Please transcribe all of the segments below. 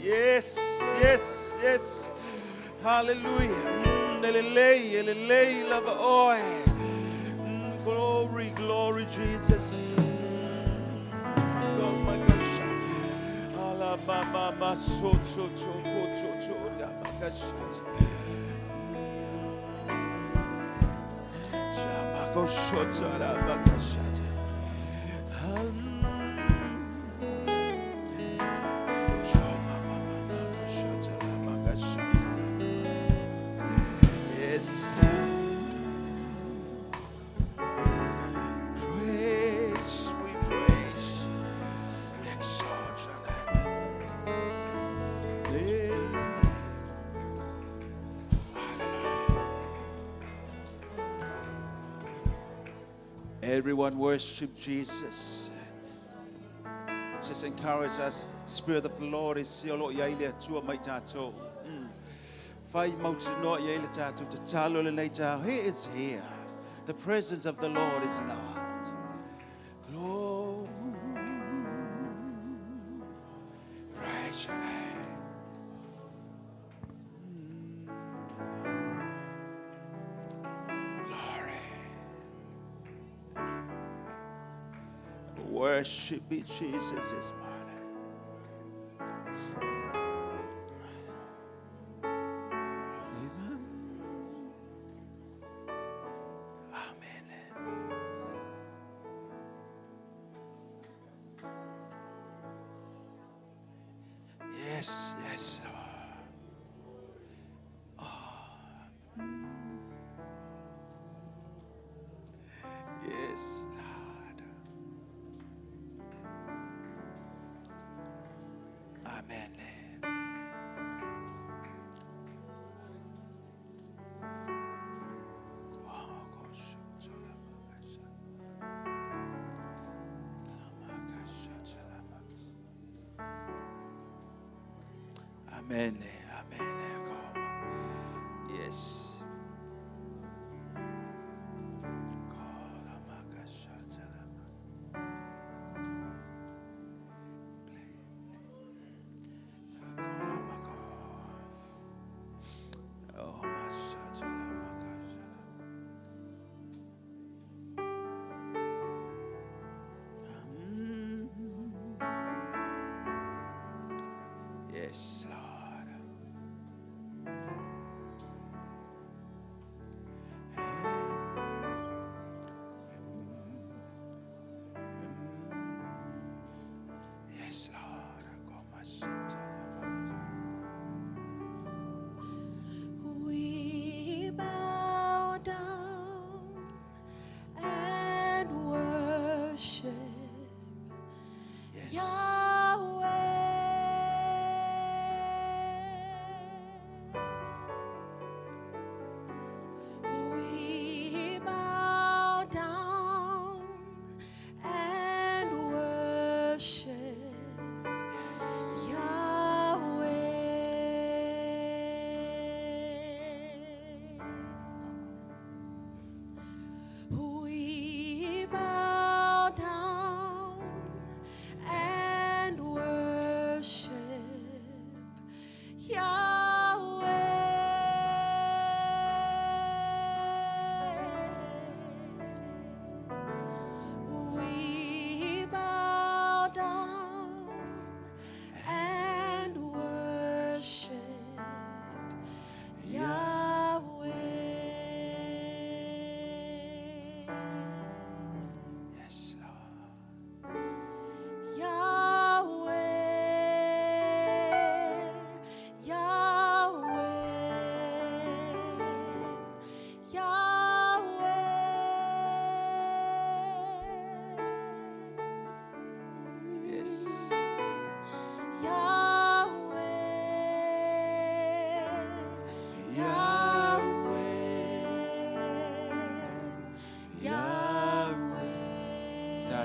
Yes, yes, yes. Hallelujah. Elelei, lava oe. Glory, glory, Jesus. Oh my gosh. Ala ma ma ma so so so ko so so ya ma ka sha. Sha ma ko sho cha la ma ka sha. Praise, we praise, exalt your name. Hallelujah. Everyone worship Jesus. Just encourage us. Spirit of the Lord is here. Lord, ia ile atua mai tātou. Whai mautinoa ia ile tātou, te talo le nei tātou. He is here. The presence of the Lord is in our heart. Glory. Praise your name. Glory. Worship be Jesus this morning. Amen. Amen. Yes, yes, Lord. Oh. Yes, Lord. Amen. Amen. Amen. Come. Yes. Yes, Lord.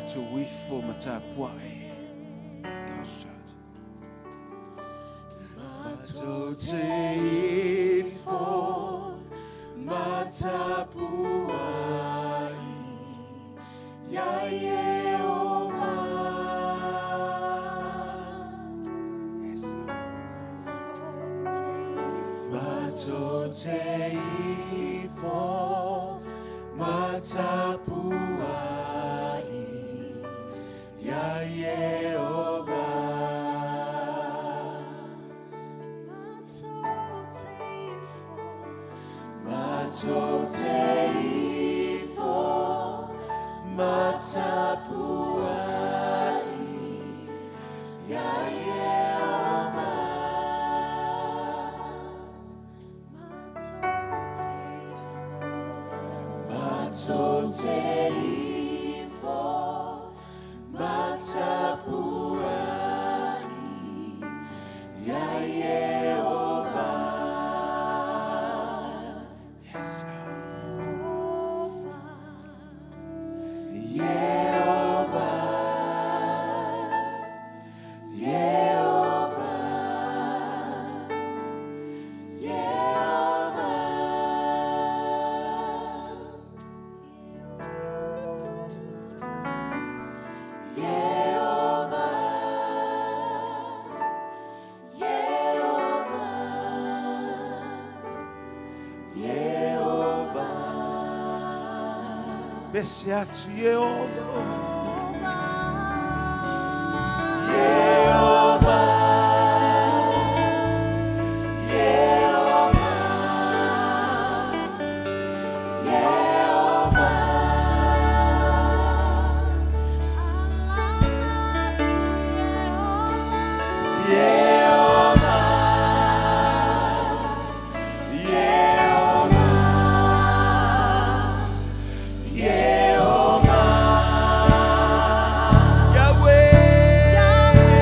Matou ifo ma tapua'i. Matou te ifo ma tapua'i ia Ieova. Matou te ifo ma tapua'i ia Ieova. Matou te ifo ma tapua'i ia Ieova. Matou te ifo ma tapua'i ia Ieova. Yes, Lord. Ieova, Ieova, Ieova. Ieova, Ieova, Ieova. Pese atu Ieova. Ieova, Ieova, Ieova. Ieova, Ieova, Ieova. Yahweh, Yahweh,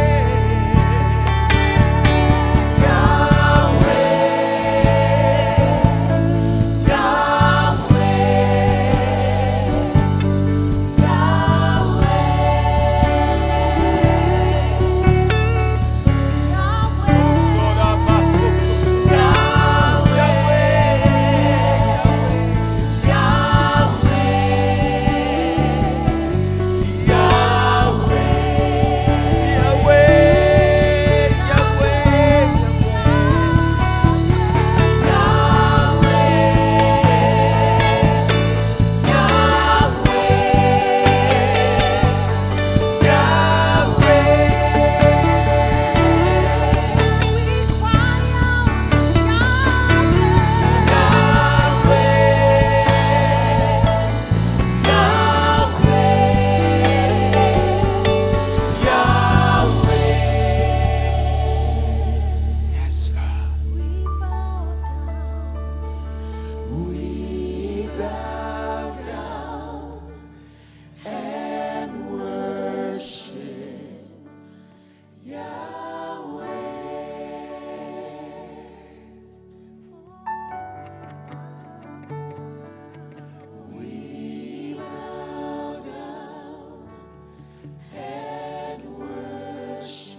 Yahweh, Yes, Lord. We bow down and worship Yahweh. We bow down and worship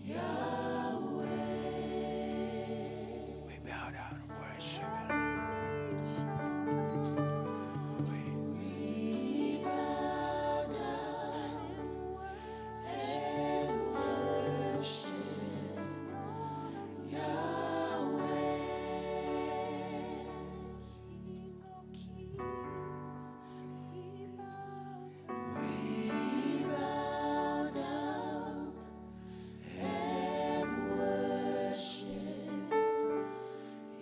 Yahweh. We bow down and worship Him. We bow down and worship Yahweh. We bow down and worship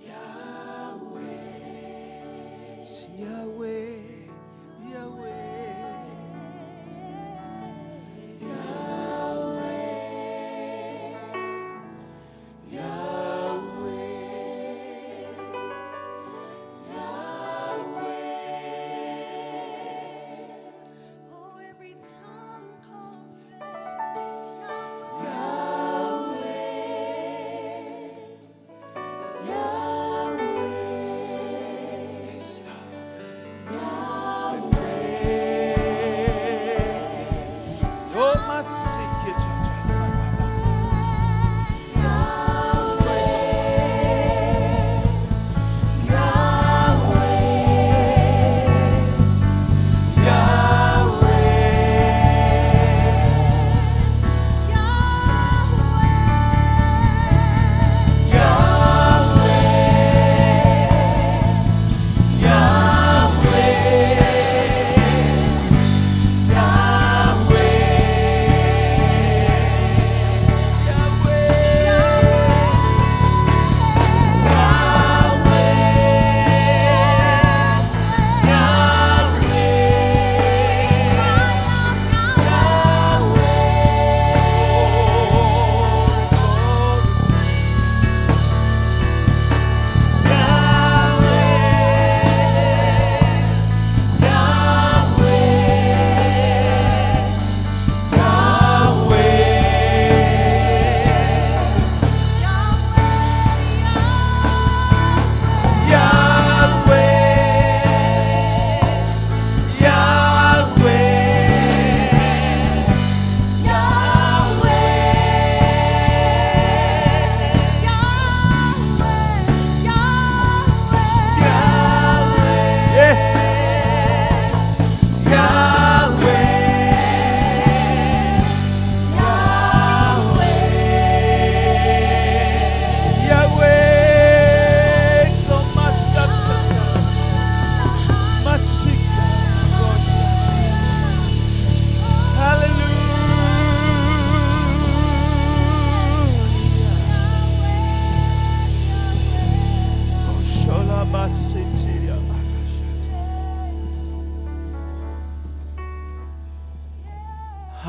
Yahweh. Sing Yahweh, Yahweh, Yahweh, Yahweh, Yahweh. Oh, every tongue confess Yahweh, Yahweh, Yes, Lord.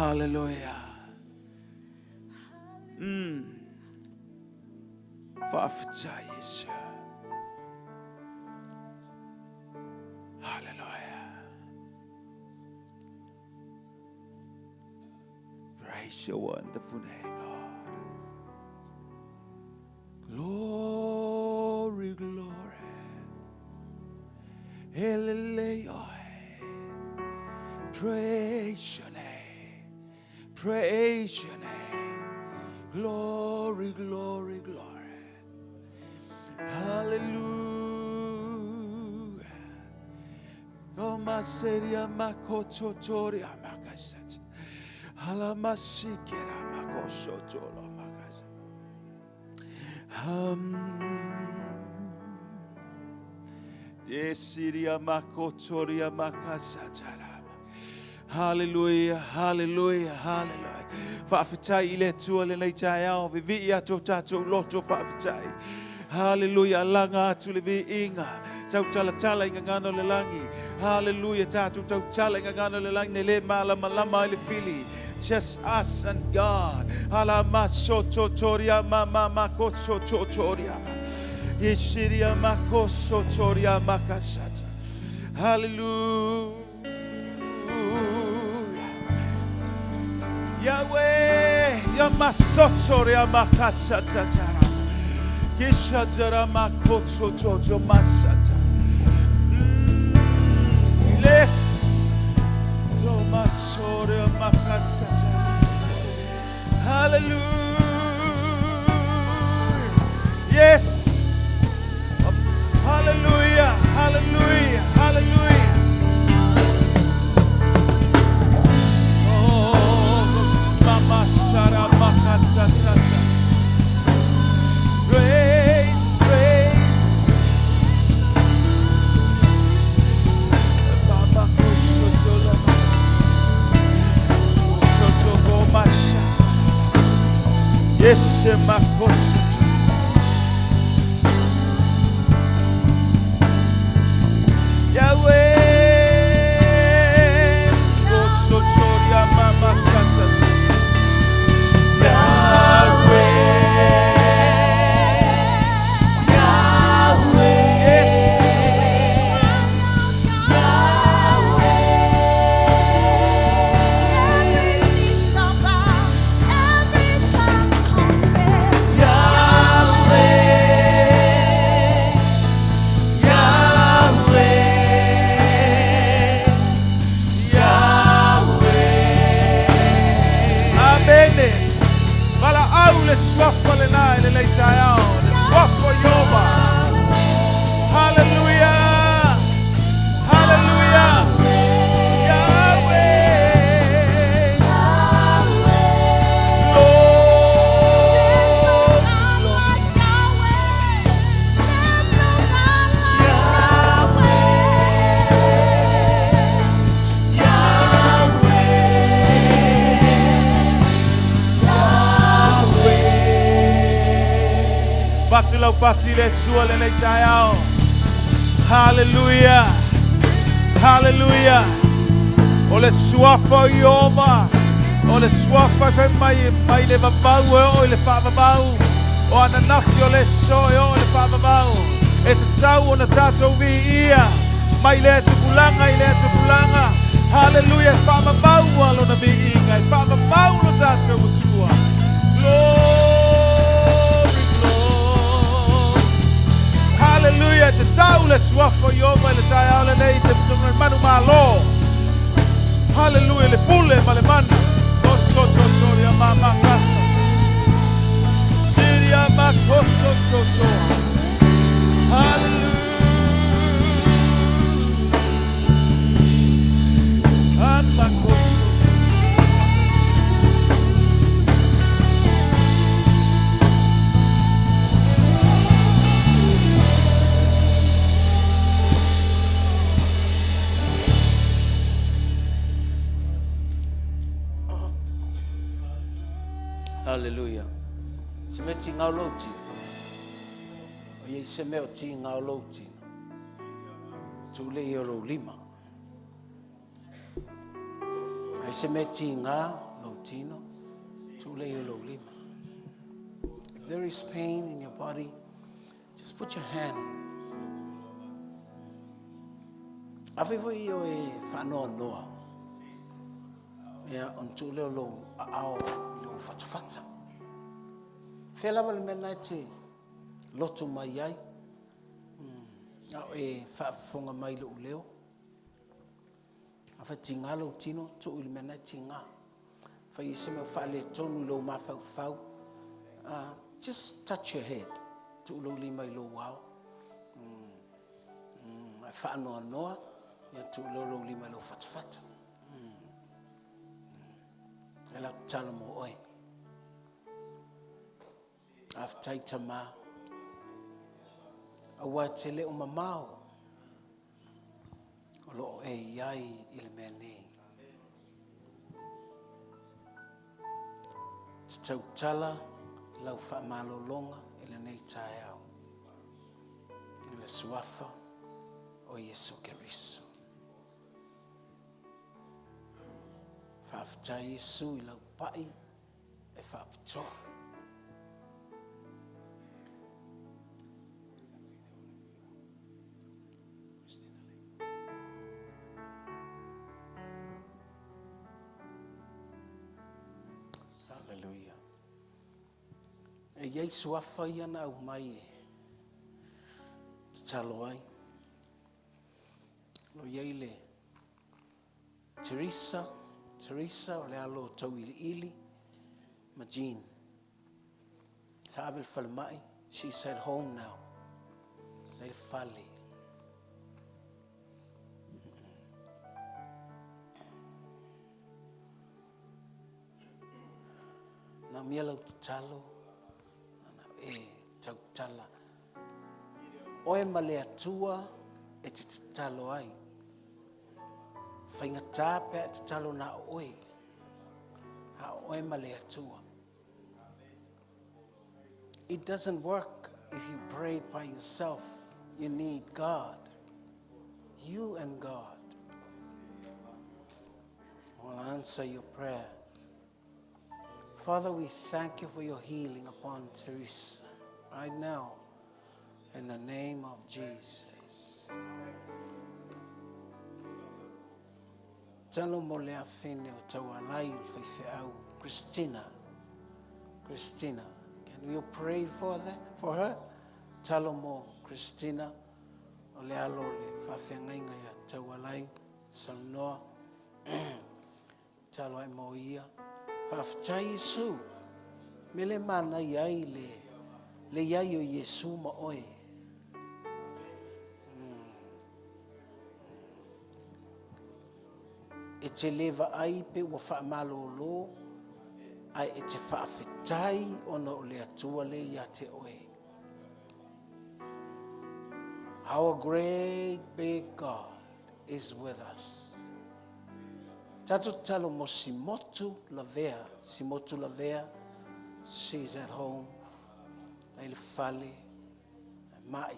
Hallelujah. Faafetai Iesu. Hallelujah. Praise your wonderful name, Lord. Glory, glory. Hallelujah. Praise your name. Praise your name. Glory, glory, glory. Hallelujah. Komaseria makototoria makasat. Halamasikera makosotolo makasat. Yesiria makotoria makasatara. Hallelujah, hallelujah, hallelujah. Faafetai i le Atua lenei taeao, vivi'i atu o tatou loto faafetai. Hallelujah, alaga atu le viiga, tautalatala i gagana o le lagi. Hallelujah, tatou tautala i gagana o le lagi, ne lē malamalama ai le fili. Just us and God. Halamasototoria mamamakosototoria. Yesiria makosotoria makasata. Hallelujah. Yahweh, Yamasotoria makasatara. Kishajara makosototo masata. Les Lomasoria makasata. Hallelujah. Yes. Hallelujah. Hallelujah. Hallelujah. Oh, Mama Shara Makasata. Praise, praise. Baba Kosotola. Kosotogo Masata. Yes, Makosoto. Yahweh, Kosotoria Mama Sata. Yahweh, Yahweh, Every knee shall bow, every tongue confess. Yahweh, Yahweh, Yahweh. Amen. Valaau le suafa lenā i lenei taeao, le suafa o Ieova. Hallelujah. Hallelujah. Yahweh. There's no Lord, God Lord. like Yahweh. There's no God like Yahweh. Patu lau patu i le Atua lenei taeao. Hallelujah. Hallelujah. O le suafa o Ieova. O le suafa e fai mai, mai le vavau e oo i le faavavau. O ananafi o le so e oo i le faavavau. E tatau ona tatou viia. Mai lea tupulaga i lea tupulaga. Hallelujah. E faavavau lona viiga. E faavavau lo tatou Atua. Glory, glory. Hallelujah. Te tau le suafa o Ieova i le taeao lenei te manu malo. Hallelujah. Le pule ma le manu. Kosototoria mamakasa. Siria makosototoa. Hallelujah. Amakoso. Hallelujah. Se me ti ngau lou tino. O iei se mea o ti ngau lou tino. Tu le i o lou lima. Ai se mea ti ngā lou tino, tuu lea i lou lima. If there is pain in your body, just put your hand. Afai foi o e faanoanoa, ia, ona tuu lea o lou aao i lou fatafata. Fea lava le mea lena e te loto mai ai, a o e faafofoga mai i lou leo. Afai e tiga lou tino, tuu i le mea lena e tiga. Afai e i ai se mea o faaletonu i lou mafaufau, just touch your head. Tuu lou lima i lou ao. Ae faanoanoa, ia tuu loa lou lima i lou fatafata. E lau tatalo mo oe. Faafetai Tama, aua e te le o mamao, o lo o e i ai i le mea nei. Te tautala lau faamalologa i lenei taeao, i le suafa o Iesu Keriso. Faafetai Iesu i lau pai e faapitoa. Hallelujah. E iai suafa ia na aumai e tatalo ai. Lo iai le Teresa, Teresa o le alo o Tauiliili ma Jean. Sa ave le falemai, she's at home now. La i le fale. Na mia lau tatalo, na e tautala. Oe ma le Atua e te tatalo ai. Faigata pe a e tatalo na o oe. A o oe ma le Atua. It doesn't work if you pray by yourself. You need God. You and God will answer your prayer. Father, we thank you for your healing upon Teresa right now, in the name of Jesus. Talo mo le afene o Taualai o le faifeau, Christina. Christina, can you pray for that, for her? Talo mo Christina o le alo o le faafeagaiga ia Taualai, Salanoa. Talo ai mo ia. Faafetai Iesu. Me le manaia ai le le iai o Iesu ma oe. E te le vaai pe ua faamalolo, ae e te faafetai ona o le Atua le ia te oe. Our great big God is with us. Tatou tatalo mo Simotu Lavea. Simotu Lavea, she's at home. La i le fale, mai.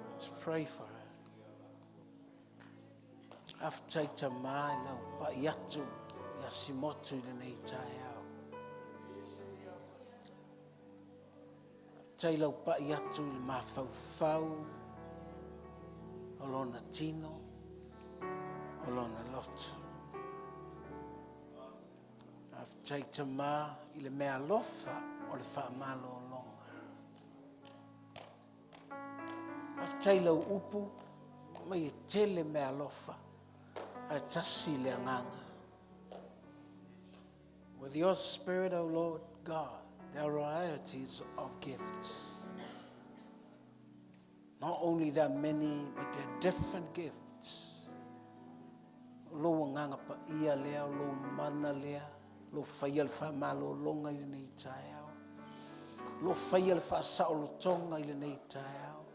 Let's pray for her. Faafetai Tama i lau pai atu ia Simotu i lenei taeao. Faafetai i lau pai atu i le mafaufau o lona tino, o lona loto. Faafetai Tama i le meaalofa o le faamalologa. Faafetai i lau upu mai e tele meaalofa ae tasi le agaga. With your spirit, O Lord God, there are varieties of gifts. Not only there are many, but there are different gifts. O lou agaga paia lea, o lou mana lea, o lou faia le faamalologa i lenei taeao. O lou faia le faasaolotoga i lenei taeao.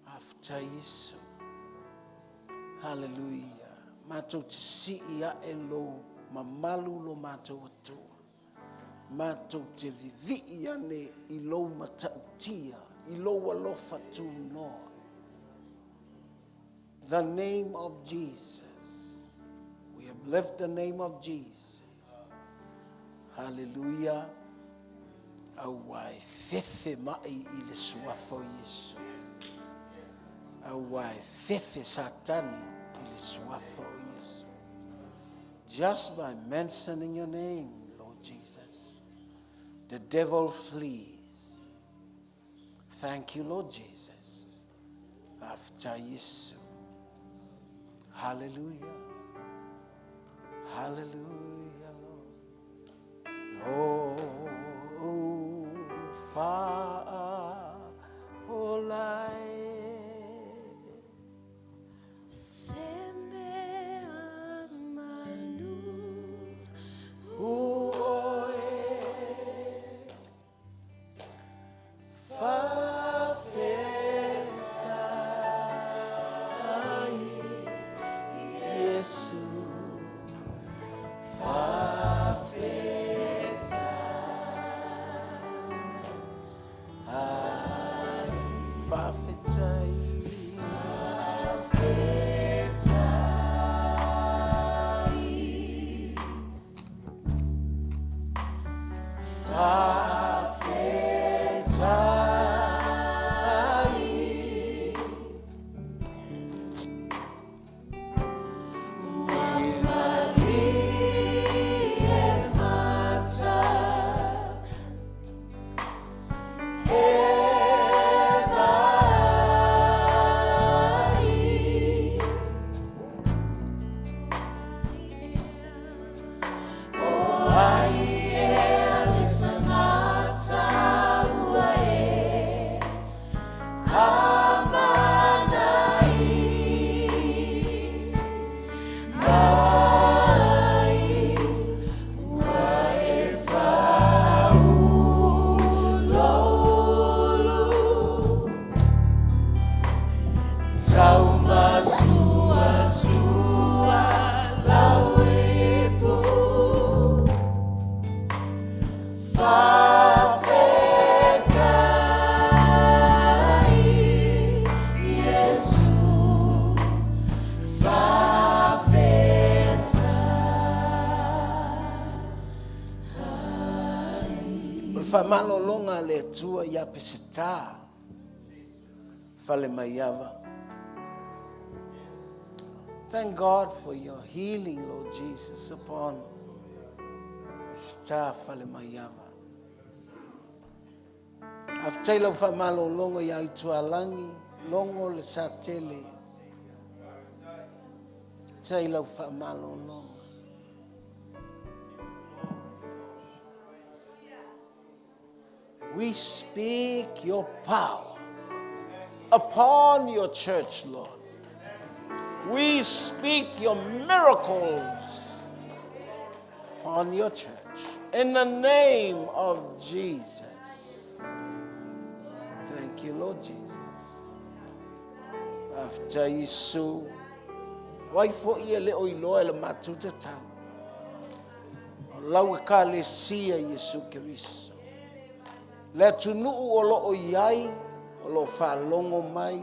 Faafetai Iesu. Hallelujah. Matou te sii ae lou mamalu lo matou Atua. Matou te vivii ane i lou matautia, i lou alofa tunoa. The name of Jesus. We are Lift the name of Jesus. Hallelujah. Auā e fefe ma'i i le Suafa o Iesu. Auā e fefe Satani i le Suafa o Iesu. Just by mentioning your name, Lord Jesus, the devil flees. Thank you, Lord Jesus. Faafetai Iesu. Hallelujah. Hallelujah, Lord. Oh, oh, fa, o, e. Se mea manu U, o, e. Fa, festa, ai, Iesu. Fa, festa, ai, fa, festa, ai. Fa, festa, ai. O le faamalologa a le Atua iā Peseta Falemaiava. Thank God for your healing, Lord Jesus, upon Peseta Falemaiava. Faafetai lau faamalologa iā Aitualagi, Logo le Satele. Faafetai lau faamalologa. We speak your power upon your church, Lord. We speak your miracles upon your church. In the name of Jesus. Thank you, Lord Jesus. Faafetai Iesu. O ai fo'i e le o iloa e le matou tatalo. O lau Ekalesia Iesu Keriso. Le atunuu o lo o i ai, o lo o faalogo mai,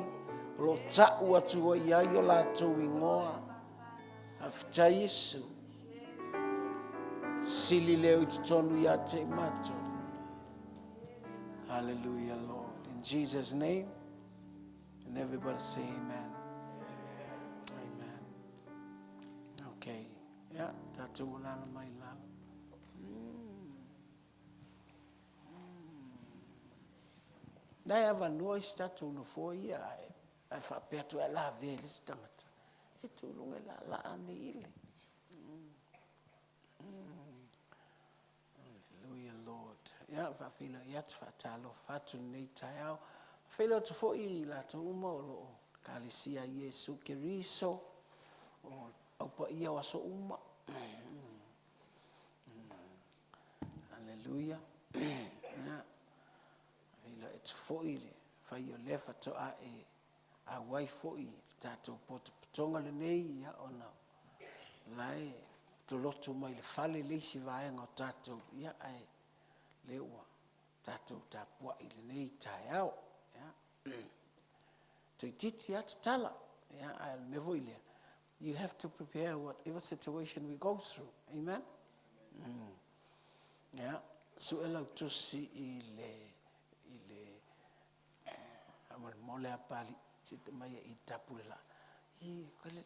o lo o ta'u atu ai i ai o latou igoa. Faafetai Iesu. Sili leo i totonu ia te i matou. Hallelujah, Lord. In Jesus' name, and everybody say amen. Amen. Okay. Yeah, tatou alala mai lalo. Nai avanoa isi tatou nofoa ia ae ae faapea atu ai lavea i le isi tagata. E tu luga e laalaa ane ile. Hallelujah, Lord. Ia, faafeiloai atu, faatalofa atu lenei taeao. Faafeiloai atu foi i latou uma o lo o Ekalesia a Iesu Keriso, o au paia o aso uma. Hallelujah. Ia, faafeiloai atu foi le fai o lea faatoa e auai foi i le tatou potopotoga lenei, ia, ona la e loloto mai le fale le isi vaega o tatou, ia, ae lea ua tatou tapuai i lenei taeao. Ia, toeitiiti lava tatala, ia, ae o le mea foi lea, You have to prepare whatever situation we go through. Amen? Mm. Yeah. Sue lau tusi i le i le mo le apali si te mai i tapu le la. I ka le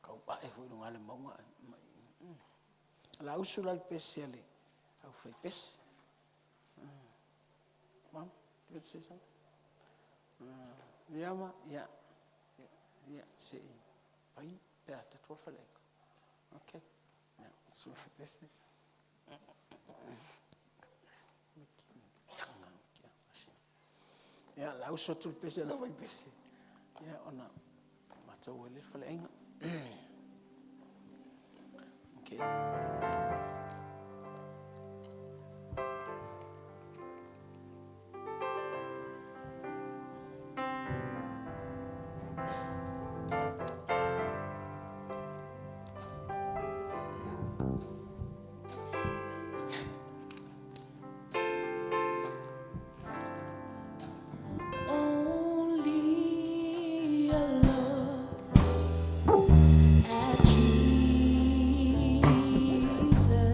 kau ae foi lunga le maunga. La usu la le pesi ale au fai pesi. Mom, you want to say something? Yeah, ma, yeah. Yeah, se pai pe a te tua whale. Okay. Yeah, so pesi. Ia, la uso atu le pese la fai pese. Ia, ona matau ai le faleaiga. Okay. Only a look at Jesus.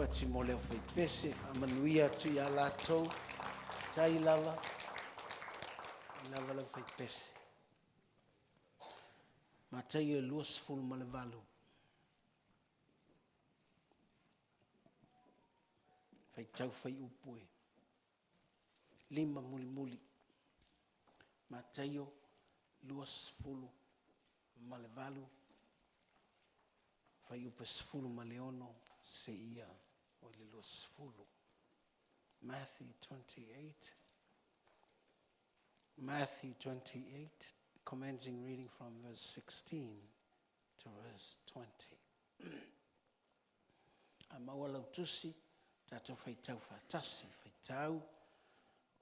Lepati mo le aufaipese, faamanuia atu ia latou, tai lava, lava le aufaipese. Mataio e 28. Faitau faiupu e 5 mulimuli. Mataio 28, fuaiupu e 16 seia oo i le 20. Matthew 28. Matthew 28, commencing reading from verse 16 to verse 20. A maua lau tusi, tatou faitau faatasi, faitau,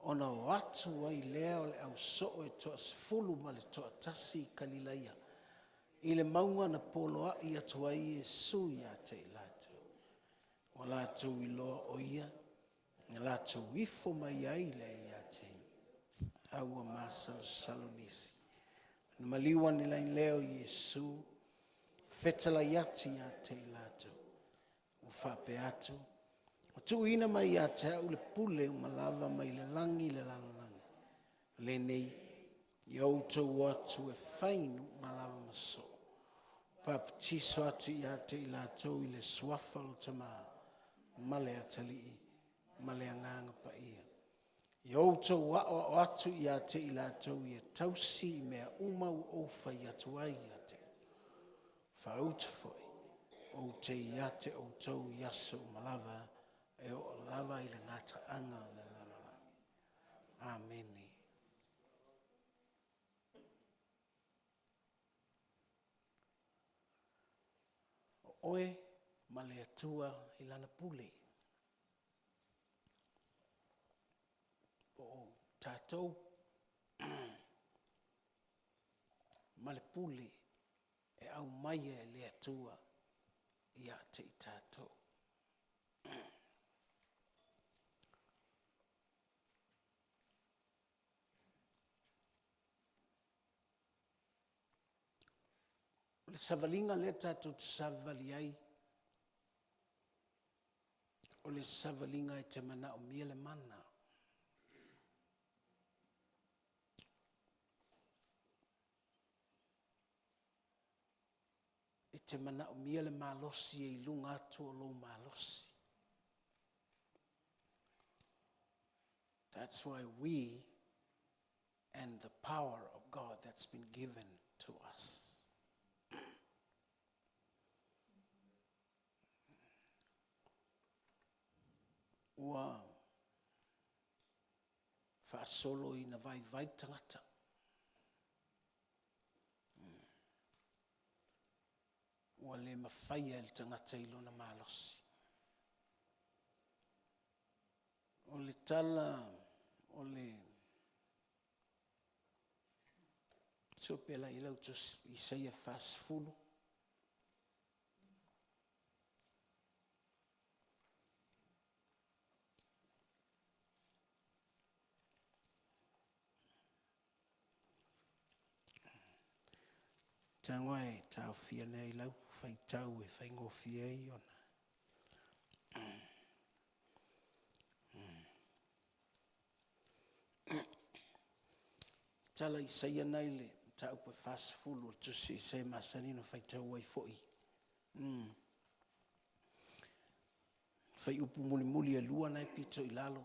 ona o atu ai lea o le ausoo e toasefulu ma le toatasi i Kalilaia, i le mauga na poloai atu ai Iesu ia te i latou. Ua latou iloa o ia, na latou ifo mai ai lea ia te ia, a ua masalosalo nisi. Na maliu ane lai lea o Iesu, fetalai atu ia te i latou. Ua faapea atu, ua tuuina mai ia te au le pule uma lava mai le lagi i le lalolagi. Lenei, ia outou o atu e fai nuu uma lava ma soo. Papatiso atu ia te i latou i le suafa o le Tamā, ma le Atalii, ma le Agaga Paia. Ia outou aoao atu ia te i latou ia tausi i mea uma ua ou fai atu ai ia te outou. Faauta foi, ou te ia te outou i aso uma lava, e oo lava i le gataaga o le lalolagi. Amene. O oe ma le Atua i Lana pule. Po o tatou ma le pule e aumaia e le Atua ia te i tatou. O le savaliga lea tatou te savavali ai, o le savaliga e te manaomia le mana. E te manaomia le malosi e i luga atu o lou malosi. That's why we and the power of God that's been given to us. Ua faasolo ina vaivai tagata. Ua le mafaia e le tagata i lona malosi. O le tala o le sue la i lau tusi Isaia 40. Tago e taofia nei lau faitau e faigofie ai ona. Tala Isaia nei le mataupu e 40 o le tusi Isaia masani ona faitau ai foi. Faiupu mulimuli e lua nai pito i lalo.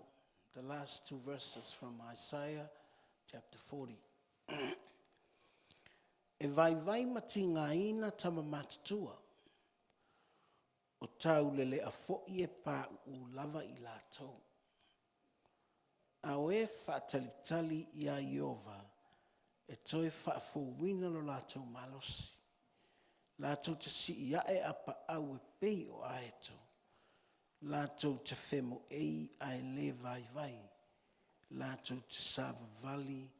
The last two verses from Isaiah chapter 40. E vaivai ma tigaina tama matutua, o taulelea foi e pauu lava i latou. A o e faatalitali ia Ieova, e toe faafouina lo latou malosi. Latou te sii ae a paau e pei o aeto, latou te femoei ae le vaivai, latou te savavali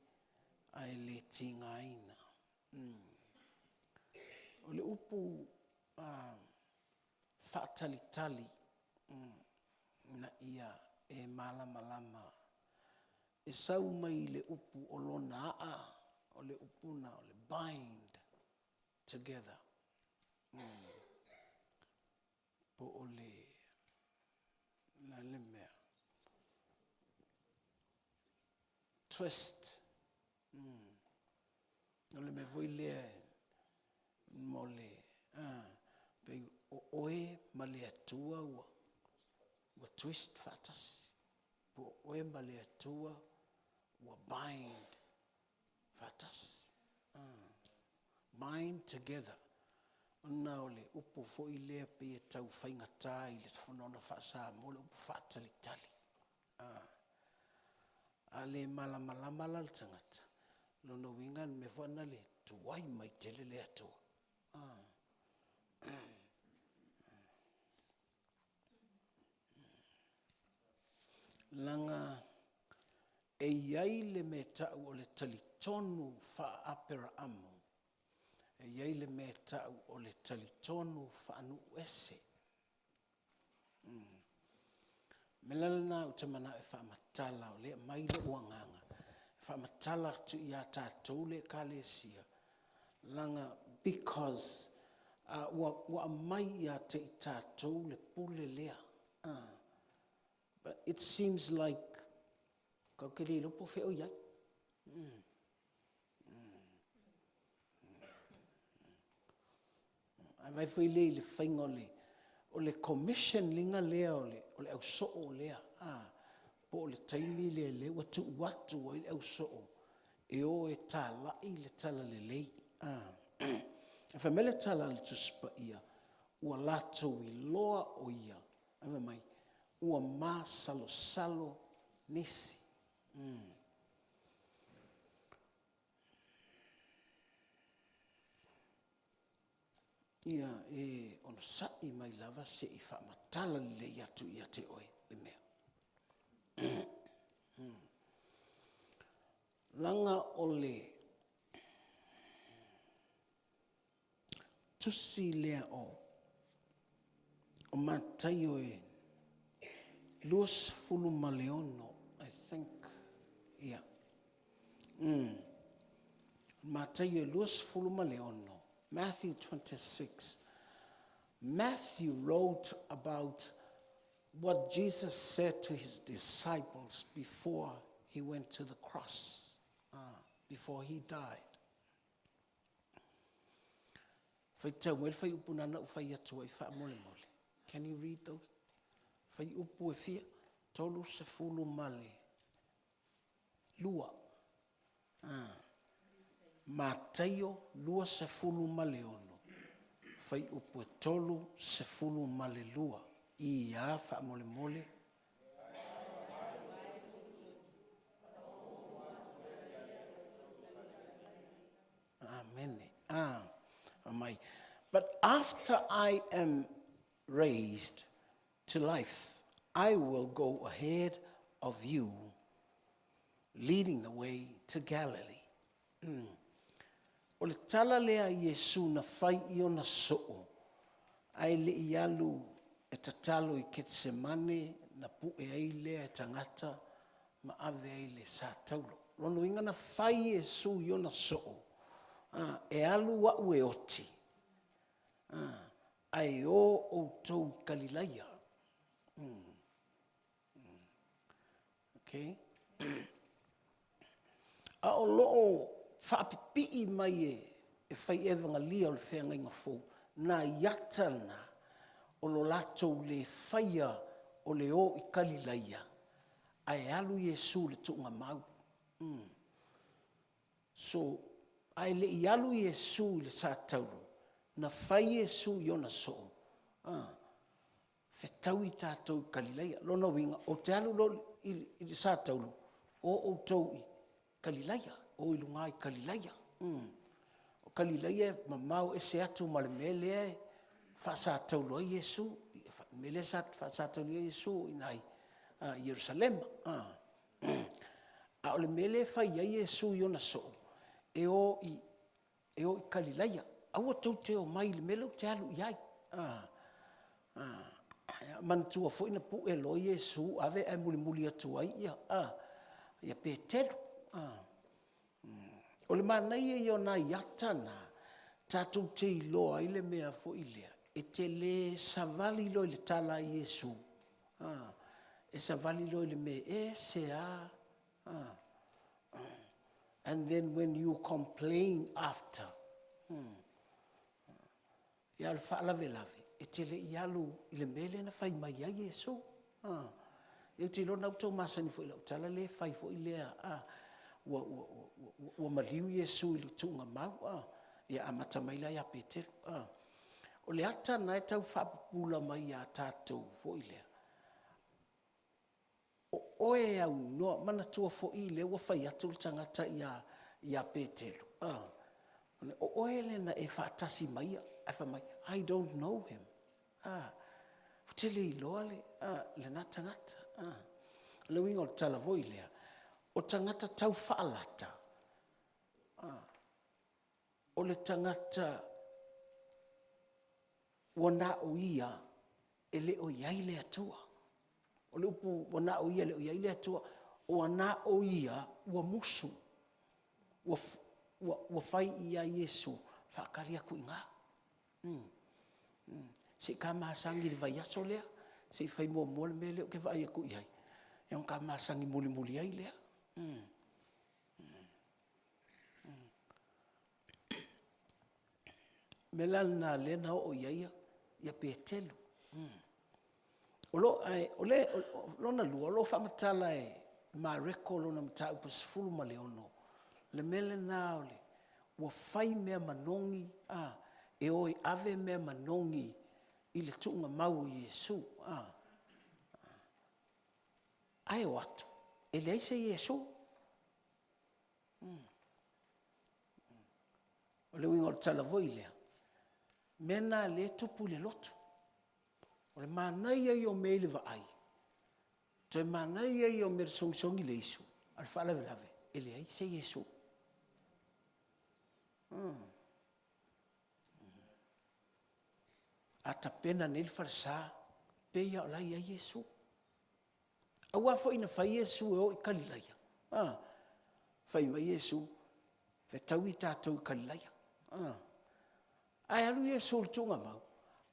ae le tigaina. O le upu faatalitali na ia e malamalama, e sau mai le upu o lona aa, o le upuna o le bind together. Po o le le mea. Twist. O le mea foi lea mo le, pei o oe ma le Atua ua twist faatasi. Po o oe ma le Atua ua bind faatasi. Bind together. Ona o le upu foi lea pei e tau faigata i le fonono faa-Samoa le upu faatalitali. A le malamalama la le tagata, lona uiga le mea foi lena le tuai mai tele le Atua. Leaga e i ai le mea tau o le talitonu faa-Aperaamu, e i ai le mea tau o le talitonu faanuuese. Mea la lena ou te manao e faamatala, o lea e aumai lou agaga, e faamatala atu ia tatou le Ekalesia, leaga because ua aumai ia te i tatou le pule lea. But it seems like kau te le iloa po o fea o i ai. Ae vaai foi lea i le faiga o le commission liga lea o le ausoo lea, po o le taimi lea lea ua tuu atu ai le ausoo e o e talai le talalelei. E fai mai le tala a le Tusi Paia, ua latou iloa o ia, ae fai mai, ua masalosalo nisi. Ia e onosai mai lava se i faamatala lelei atu ia te oe le mea. Leaga o le tusi lea o Mataio e 26, I think, yeah. Mataio e 26, Matthew 26. Matthew wrote about what Jesus said to his disciples before he went to the cross, before he died. Faitau mai le fuaiupu na ou fai atu ai faamolemole. Can you read those? Fuaiupu e fia? 32. Mataio 26, fuaiupu e 32. Ia faamolemole. Amen. Mai. But after I am raised to life, I will go ahead of you, leading the way to Galilee. O le tala lea Iesu na fai i ona soo, ae le i alu e tatalo i Ketsemane na pue ai lea e tagata ma ave ai le sa taulo. Lona uiga na fai Iesu i ona soo, e alu au e oti, ae o outou i Kalilaia. Okay? A o loo faapipii mai e fai evagalia o le feagaiga fou, na iata na o lo latou le faia o le o i Kalilaia, ae alu Iesu le tuugamau. So, ae le i alu Iesu i le sa taulo, na fai Iesu i ona soo, fetau i tātou i Kalilaia. Lona uiga, o te alu lo i le sa taulo, o outou i Kalilaia, o i luga i Kalilaia. O Kalilaia e mamao ese atu ma le mea lea e faasataulo ai Iesu, mea lea sa faasataulo ai Iesu i nai Ierusalema. A o le mea lea e fai ai Iesu i ona soo, e o i Kalilaia. Aua tou te o mai i le mea lea ou te alu i ai. Manatua foi na pue loa Iesu ave ae mulimuli atu ai ia Petelu. O le manaia ia o nai ata na, tatou te iloa ai le mea foi lea, e te le savali loa i le tala a Iesu. E savali loa i le mea ese a. And then when you complain after, ia o le faalavelave, e te le i alu i le mea lea na fai mai ai Iesu. Ia ou te iloa na ua tou masani foi i lau tala lea e fai foi lea, ua, ua, ua, ua maliu Iesu i le tuugamau, ia amata mai la ia Petelu. O le ata na e tau faapupula mai ia tatou foi lea, o oe e aunoa, manatua foi lea ua fai atu le tagata ia, ia Petelu, o oe lea na e faatasi mai ia, ae fai mai, I don't know him. Ou te le iloa le, lena tagata. O le uiga o le tala foi lea, o tagata tau faalata, o le tagata ua na o ia e le o i ai le Atua. O le upu ua na o ia e le o i ai le Atua, ua na o ia ua musu, ua, ua, ua fai i ai Iesu, faatali atu i ina. Se i ta masagi i le vaiaso lea, se i fai muamua le mea lea ou te vaai atu i ai, ia ona ta masagi mulimuli ai lea. O le mea la lena lea na oo i ai ia Petelu. O lo, ae, o le, o, lona lua, o lo o faamatala e Mareko lona mataupu 16, le mea lena o le, ua fai mea manogi, a, e o e ave mea manogi i le tuugamau o Iesu, a. Ae o atu, e leai se Iesu. O le uiga o le tala foi lea, mea na lea e tupu i le lotu. O le manaia ia o mea i le vaai, toe manaia ia o mea i le sogisogi le isu, a o le faalavelave, e leai se Iesu. A tapena nei le falesa, pei lava o la e i ai Iesu. Aua foi na fai Iesu e o i Kalilaia. Ah, fai mai Iesu, fetaui tatou i Kalilaia. Ah. Ae alu Iesu i le tuugamau,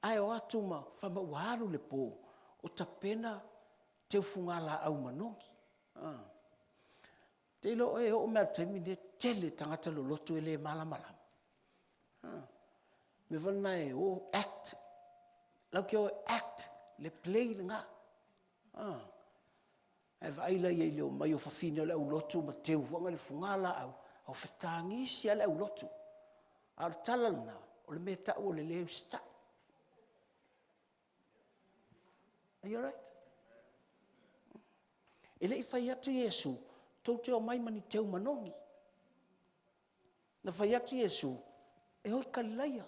ae o atu ma fai mai ua alu le po, o tapena teufugalaau manogi. Ah. Te iloa oe e oo mai lava i le taimi lenei, e tele tagata loloto e le malamalama. Ah. Mea foi lena e o act, lau te o e act le play lena. Ah. Ae vaai la i ai i le omai o fafine o le aulotu ma teu foi le fugalaau, au fetagisi lava le aulotu. A o le tala lena, o le mea e tau o le le usitai. Are you alright? E le i fai atu Iesu, tou te omai ma ni teu manogi. Na fai atu Iesu, e o i Kalilaia.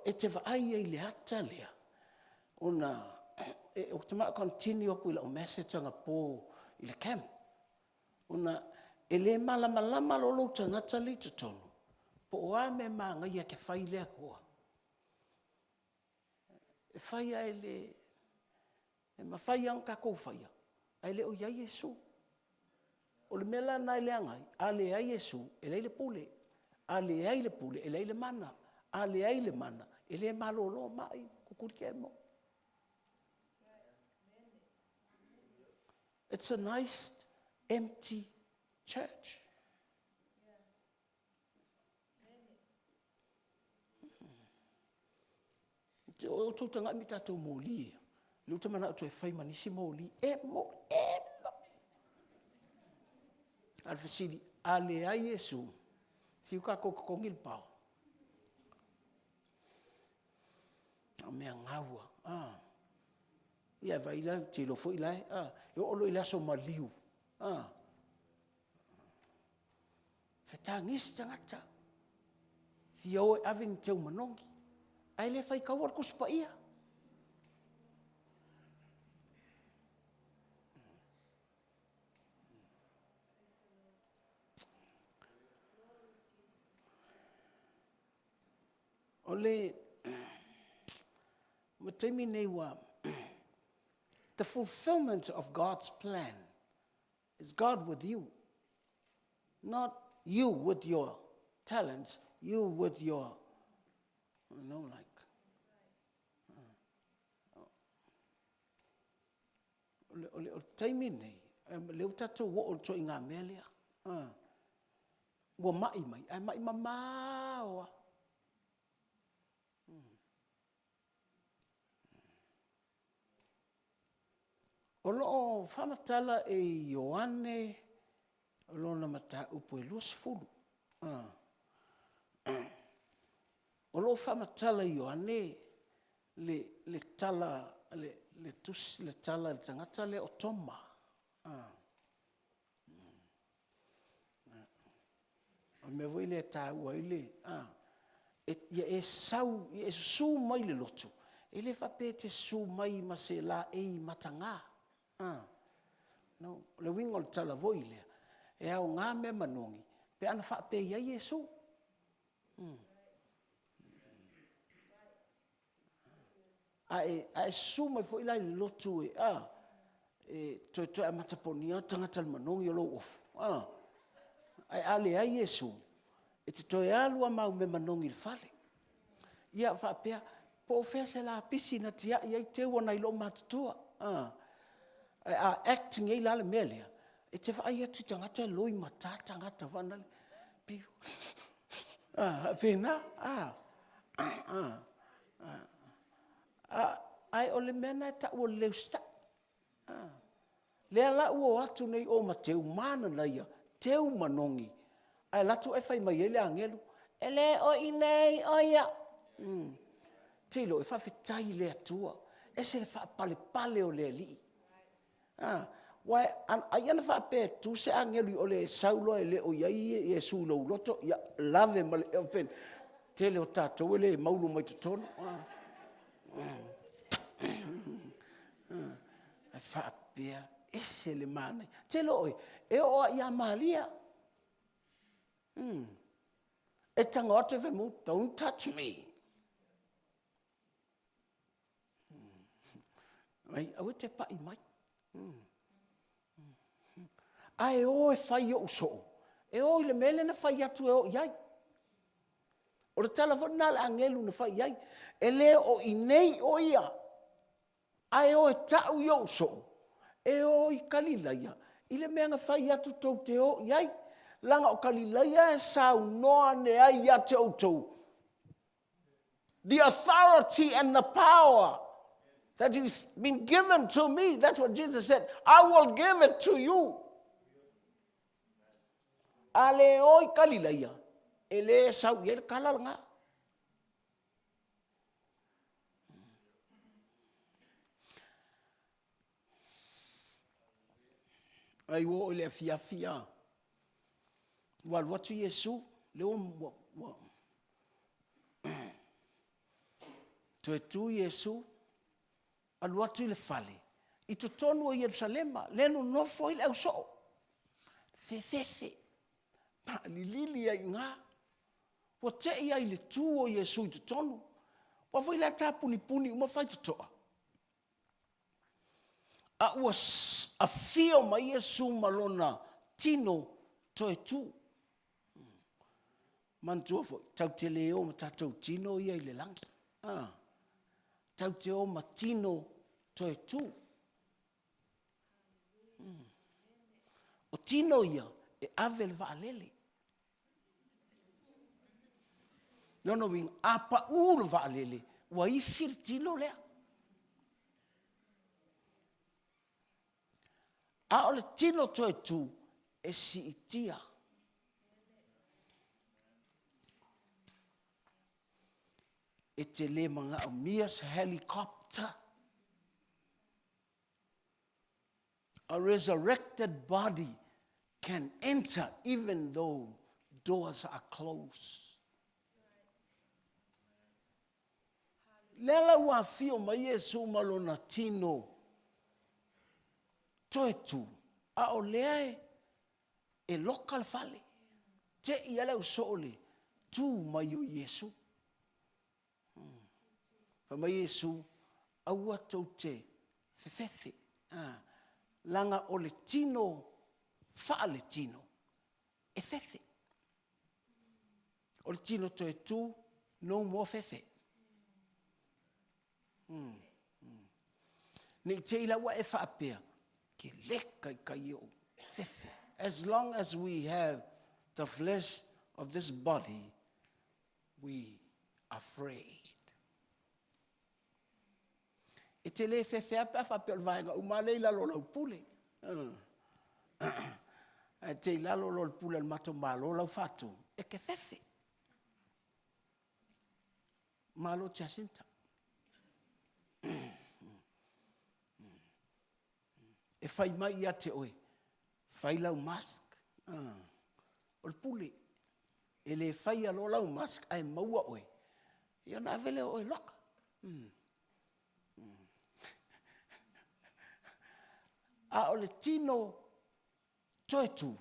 E te vaai ai i le ata lea, ona ou te manao e continue atu i lau message anapo i le camp, ona e le malamalama loa lou tagata lea i totonu, po o a mea manaia e te fai i le Atua. E fai lava e le, e mafai lava ona tatou faia, ae le o i ai Iesu. O le mea la lena e leaga ai, a leai Iesu, e leai le pule. A leai le pule, e leai le mana. A leai le mana, e le malolo mai, kukuli kemo. It's a nice empty church. Te o outou tagai mi tatou moli ia. Le uta manao toe fai ma nisi moli. Emo, emo. A le fesili, a leai Iesu, fiu kākou totogi le pao. O mea gaua. Ah. Ia vai la, te iloa foi la e. Ah. E oo loa i le aso maliu. Ah. Fetagisi tagata. Fia o e ave ni teu manogi. Ae le faitaua le Tusi Paia. O le ma taimi nei ua the fulfillment of God's plan is God with you. Not you with your talents, you with your, you know, like. o le taimi lenei, lea ua tatou oo i le ituaiga mea lea. Ua mai mai, ae mai mamao lava. O lo o faamatala e Ioane lona mataupu e 20. O lo o faamatala e Ioane le, le tala, le, le tusi, le tala i le tagata lea o Toma. O le mea foi lea e taua ai le, a, ia e sau, ia e susu mai le lotu, e le faapea e te susu mai ma se laei mataga. A, no. O le uiga o le tala foi lea, e aoga mea manogi pe ana faapea e i ai Iesu. A e susu mai foi la i le lotu e, a, e toetoe a mataponia le tagata i le manogi o lou ofu, a, ae a leai Iesu, e te toe alu lava ma au mea manogi i le fale. Ia faapea, po o fea se lapisi na tiai ai teu o nai loomatutua. A? Ae a act nei la le mea lea, e te vaai atu i tagata e loimata tagata foi nale, pei e faapena, a? Ae o le mea lena e tau o le le usitai. Lea la ua o atu nei o ma teu, mananaia, teu manogi, ae alu atu ae fai mai ai le agelu, e le o i inei o ia. Te iloa e faafetai i le Atua, ese le faapalepale o le Alii. Aua ai ana faapea e tu se agelu i o le sau loa e le o i ai Iesu i lou loto, ia lave ma le tele o tatou e le maulu mai totonu. Ae faapea, ese le manaia. Te iloa oe, e oo lava ia Maria. E tago atu e fai mai, don't touch me. Aua e te pai mai. Ae o e fai ou soo, e o i le mea lea na fai atu e o i ai. O le tala foi lena a le agelu na fai i ai, e le o i inei o ia, ae o e tau i ou soo, e o i Kalilaia, i le mea na fai atu tou te o i ai. Leaga o Kalilaia e saunoa ane ai ia te outou. The authority and the power that is been given to me, that's what Jesus said, I will give it to you. A le o i Kalilaia, e le sau i ai le tala lena. Ai ua oo i le afiafi a, ua alu atu Iesu, lea ua, ua toe tu Iesu, alu atu i le fale, i totonu o Ierusalema, lea e nonofo ai le ausoo, fefefe, lilili ai i ina. Ua tei ai i le tu o Iesu i totonu. Ua foi la e tapunipuni uma faitotoa. A ua afio mai Iesu ma lona tino toe tu. Manatua foi, tatou te le o ma tatou tino ia i le lagi. Ah, tatou te o ma tino toe tu. O tino ia e ave le vaalele. Lona uiga, a pau le vaalele, ua ifi le tino lea. A o le tino toe tu, e siitia. E te le manaomia se helicopter. A resurrected body can enter even though doors are closed. Lea la ua afio mai Iesu ma lona tino toe tu, a o lea e, e loka le fale. Te i ale au soo le tu mai o Iesu. Fai mai Iesu, aua tou te fefefe, leaga o le tino faaletino e fefe. O le tino toe tu, no more fefe. Ne i te i la ua e faapea, Ke le taitai ou fefe. As long as we have the flesh of this body, we afraid. E te le fefe a pe a faapea o le vaega uma lea i lalo o lau pule. Ae te i lalo loa o le pule a le matou Malo lau faatu, e te fefe. Malo Jacinta. E fai mai ia te oe, fai lau mask. O le pule. E le faia loa lau mask ae maua oe, ia ona ave lea o oe i le loka. A o le tino toe tu,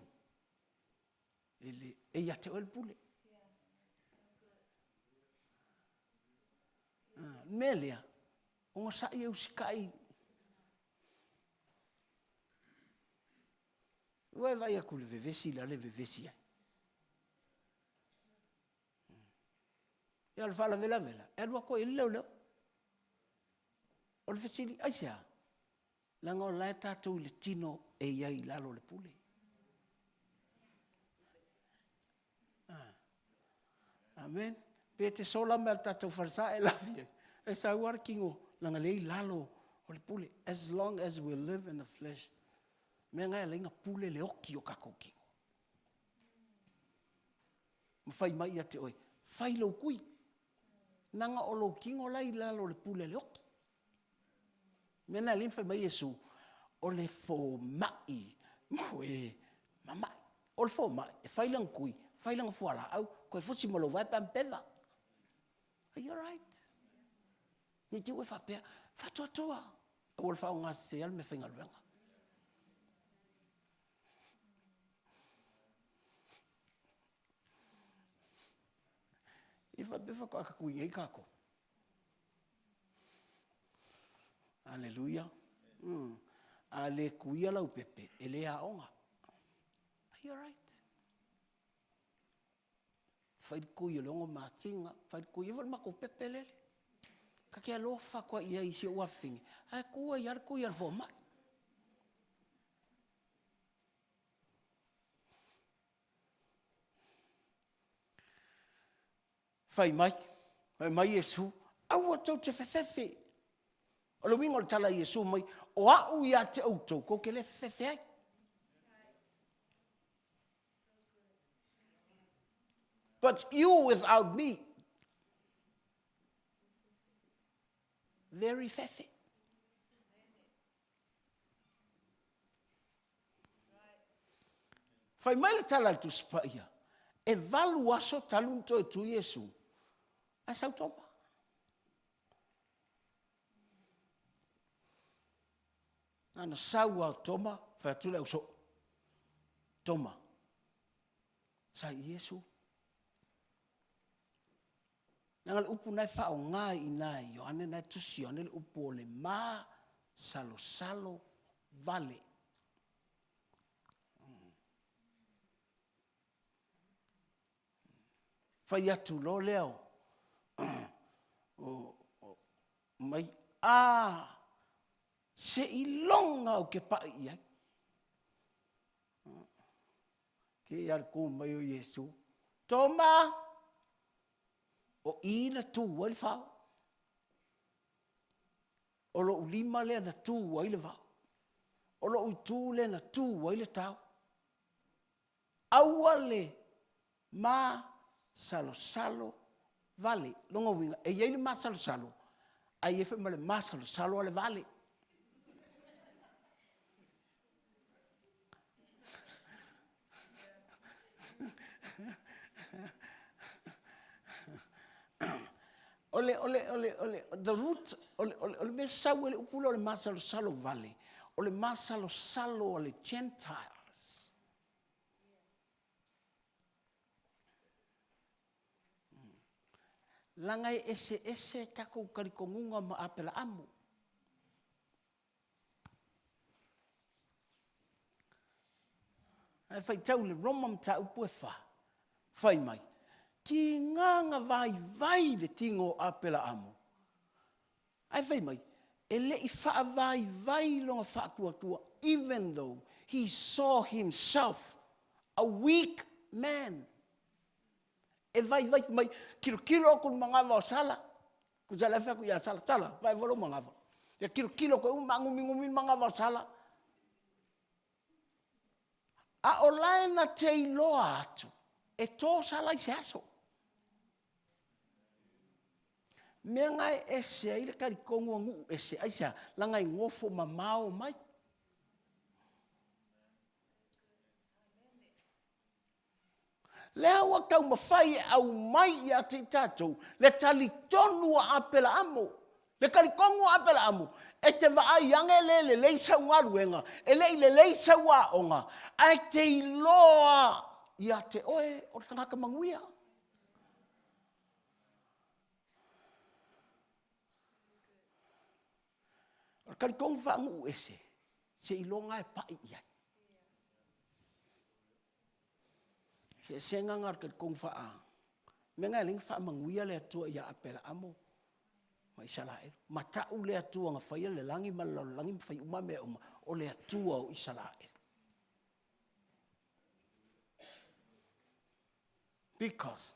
e, le, e ia te oe le pule. Mea lea, ogasai e usitai. Ua e vaai atu i le vevesi la le vevesi ai. Ia o le faalavelave la, e alu atu ai i le leoleo. O le fesili, aisea? Leaga o la e tatou i le tino e i ai i lalo o le pule. Amen. Pe te sola mai le tatou falesa e lafi ai, e sau lava le tino, leaga lea i lalo o le pule. As long as we live in the flesh, mea na e ala ai ona pule le oti o tatou tino. Ma fai mai ia te oe, fai lou tui. Leaga o lou tino la i lalo o le pule a le oti. Mea na e ala ai ona fai mai Iesu, o le fomai mo e mamai. O le fomai, e fai lana tui, fai lana fualaau, toe fusi ma lou vae pe a ma peva. Are you alright? Ne i te i ua e faapea, faatuatua. Aua le faaaoga sese le meafaigaluega. I faapea faatoa tatui nei tatou. Aleluia. A le tuia lau pepe, e le aoga. Are you alright? Fai le tui o le 6 masina, fai le tui, e i ai foi le matou pepe lele. Ta te alofa atu ai i ai i si ou afafine, ae tu ai lava le tui a le fomai. Fai mai, fai mai Iesu, aua tou te fefefe. O le uiga o le tala a Iesu mai, o au ia te outou, tou te le fefefe ai. But you without me, very fefe. Fai mai le tala a le Tusi Paia, e 8 aso talu ona toe tu Iesu, ae sau Toma. Na sau lava o Toma, fai atu le ausoo, Toma, sa i Iesu. Leaga le upu na e faaaoga i ina i Ioane na e tusi Ioane le upu o le masalosalo vale. Fai atu loa lea o mai, a seiloga ou te pai i ai. Ke ia le ku mai o Iesu. Toma! O i na tu ai le fao. O lou lima lea na tu ai le vao. O lou itu lea na tu ai le tao. Aua le masalosalo vale. Lona uiga, e i ai le masalosalo, ae i ai foi ma le masalosalo a le vale. O le, o le, o le, o le, the root, o le, o le, o le mea sau e le upu lea o le masalosalo vale, o le masalosalo a le Gentiles. Leaga e eseese tatou talitonuga ma Apelaamu. Ae faitau i le Roma mataupu e 4, fai mai, tigaga vaivai le tino o Apelaamu. Ae fai mai, e le i faavaivai lona faatuatua even though he saw himself a weak man. E vaivai mai, tilotilo aku i le manava o Sala, tusa la e fai atu ia Sala, Sala, vaai foi lou manava. Ia tilotilo koe uma maagumigumi le manava o Sala. A o la e na te iloa atu, e to Sala i se aso. Mea na e ese ai le talitonu a nuu ese, aisea? Leaga e nofo mamao mai. Lea ua taumafai e aumai ia te i tatou le talitonu a Aperaamo. Le talitonu a Aperaamo, e te vaai ane e le lelei sau galuega, e le i lelei sau aoga, ae te iloa ia te oe o le tagata manuia. O le talitonu faanuu ese, seiloga e pai i ai. Eseesega na o le talitonu faa... mea na e ala ai ona faamanuia le Atua ia Aperaamo ma Isaraelu. Matau le Atua na faia le lagi ma le lalolagi ma fai uma mea uma, o le Atua o Isaraelu. Because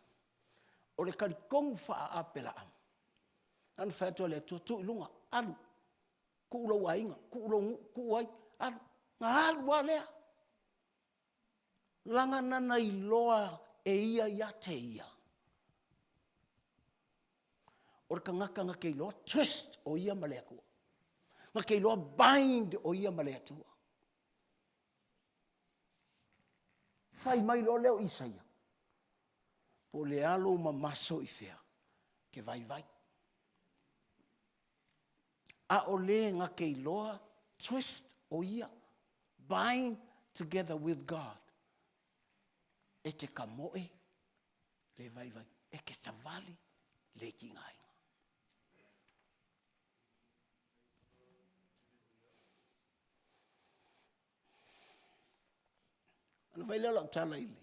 o le talitonu faa-Aperaamo, na ona fai atu o le Atua, tuu i luga, alu, tuu lou aiga, tuu lou nuu, tuu ai, alu. Na alu lava lea. Leaga na na iloa e ia ia te ia. O le tagata na te iloa twist o ia ma le Atua. Na te iloa bind o ia ma le Atua. Fai mai loa lea o Isaia, po o le a lou mamaso i fea, ke vaivai. A o le na te iloa twist o ia, bind together with God. E te kamoe, le vaivai. E te savali, le tigaina. Ona fai lea o lau tala i le,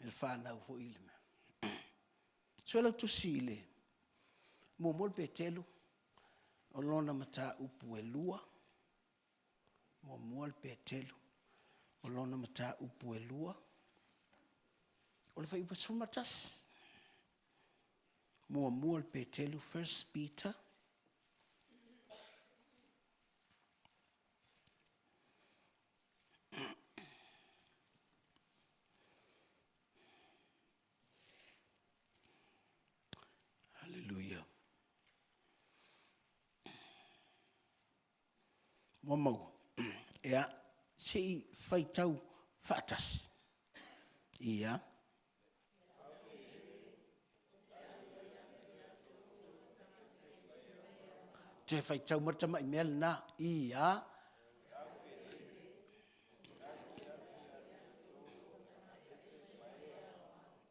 i le whanau foi i le mea. Sue lau tusi i le muamua le Petelu, o lona mataupu e lua. Muamua le Petelu, o lona mataupu e lua. O le fuaiupu 11. Muamua le Petelu, First Peter. Hallelujah. Ua maua. Ea, se i faitau faatasi. Ia. Toe faitau mai le tamai mea lena. Ia.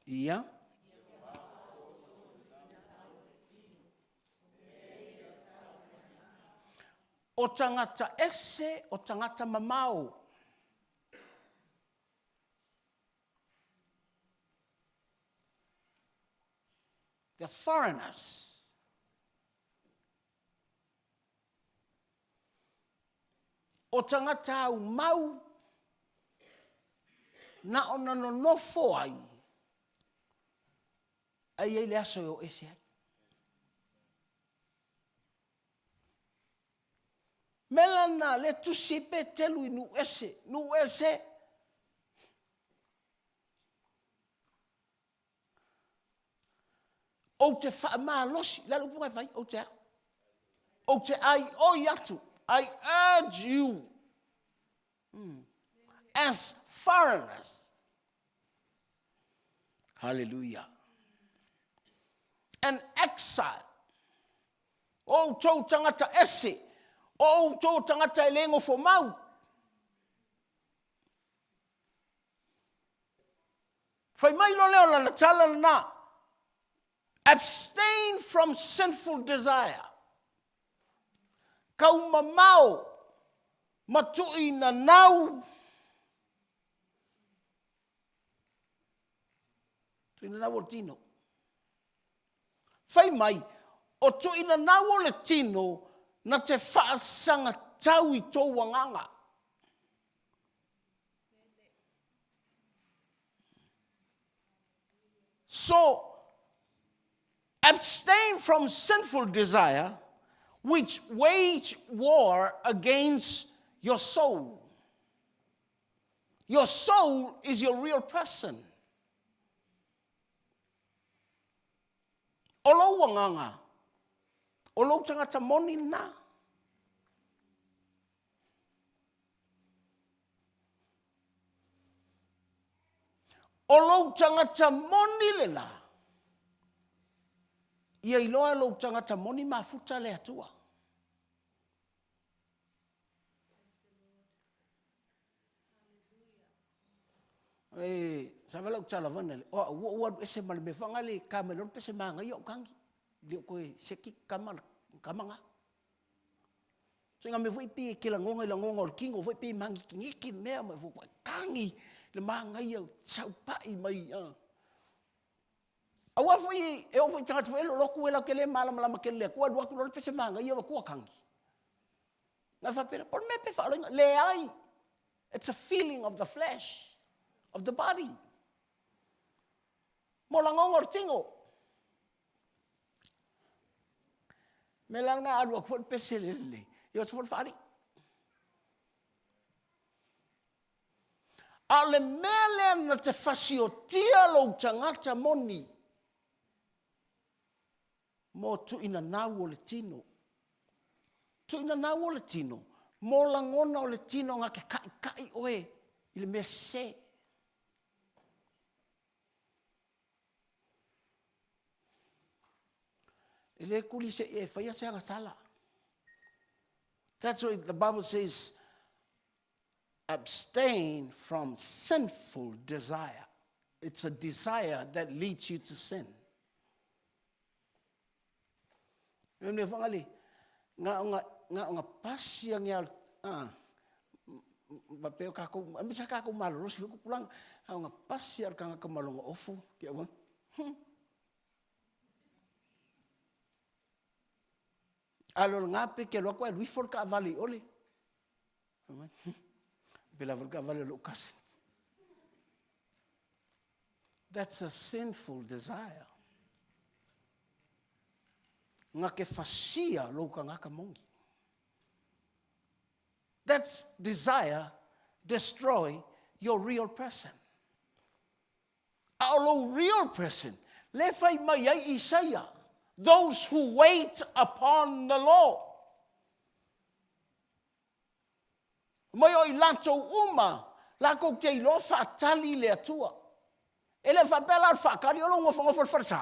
Ia. O tagata ese, o tagata mamao. The foreigners. O tagata aumau na ona nonofo ai, ae i ai le aso e o ese ai. Mea lena lea tusi ai Petelu i nuu ese, nuu ese. Ou te faamalosi, le a le upu na e fai, ou te a? Ou te aioi atu, I urge you as foreigners. Hallelujah. And exile. O outou tagata ese, o outou tagata e le nofo mau. Fai mai loa lea o lana tala lena. Abstain from sinful desire. Kaumamao ma tuuinanau. Tuuinanau o le tino. Fai mai, o tuuinanau o le tino na te faasaga, faatatau i tou agaga. So, abstain from sinful desire which wage war against your soul. Your soul is your real person. O lou agaga, o lou tagata moni lena. O lou tagata moni lena, ia iloa e lou tagata moni mafuta le Atua. E sa vala tala vana le o ua ua ese ma le mea fanga le ka mai lolo pese manga ia o kangi le o koe seki kama kama nga so nga me foi pi ke la ngonga la ngonga o le kingo foi pi mangi ngiki mea mai foi kangi le manga ia saupai mai a Aua foi e o foi tagata foi lo loku e la ke le malamalama ke le kua lua ku lo pese manga ia wa kua kangi. Nga fa pera por me pe fa le ai. It's a feeling of the flesh, of the body. Mo la ngongo tingo. Me la nga alu aku pese le le. Ia se fo faali. A le mea lea na te fasiotia lou tagata moni mo tuuinanau o le tino. Tuuinanau o le tino, mo lagona o le tino nga ke kaikai oe i le mea sese. E le kuli se e whaia se agasala. That's why the Bible says, abstain from sinful desire. It's a desire that leads you to sin. E mea whangali, ngā onga pasi ang ia, mapeo kako, a misa kako malorosi, fuku pulang, ngā onga pasi al kanga kamalonga ofu, kia ua, Alo ngape ke loa koe luifo le kaavale i ole. Pe lava le kaavale o lou cousin. That's a sinful desire. Nga ke fasia lou kangaka mongi. That's desire destroy your real person. A o lou real person, le fai mai ai Isaia, those who wait upon the Lord. Mai o i latou uma, lakou te iloa faatali le Atua. E le faapea la o le faatali o lou gofogofo le falesa.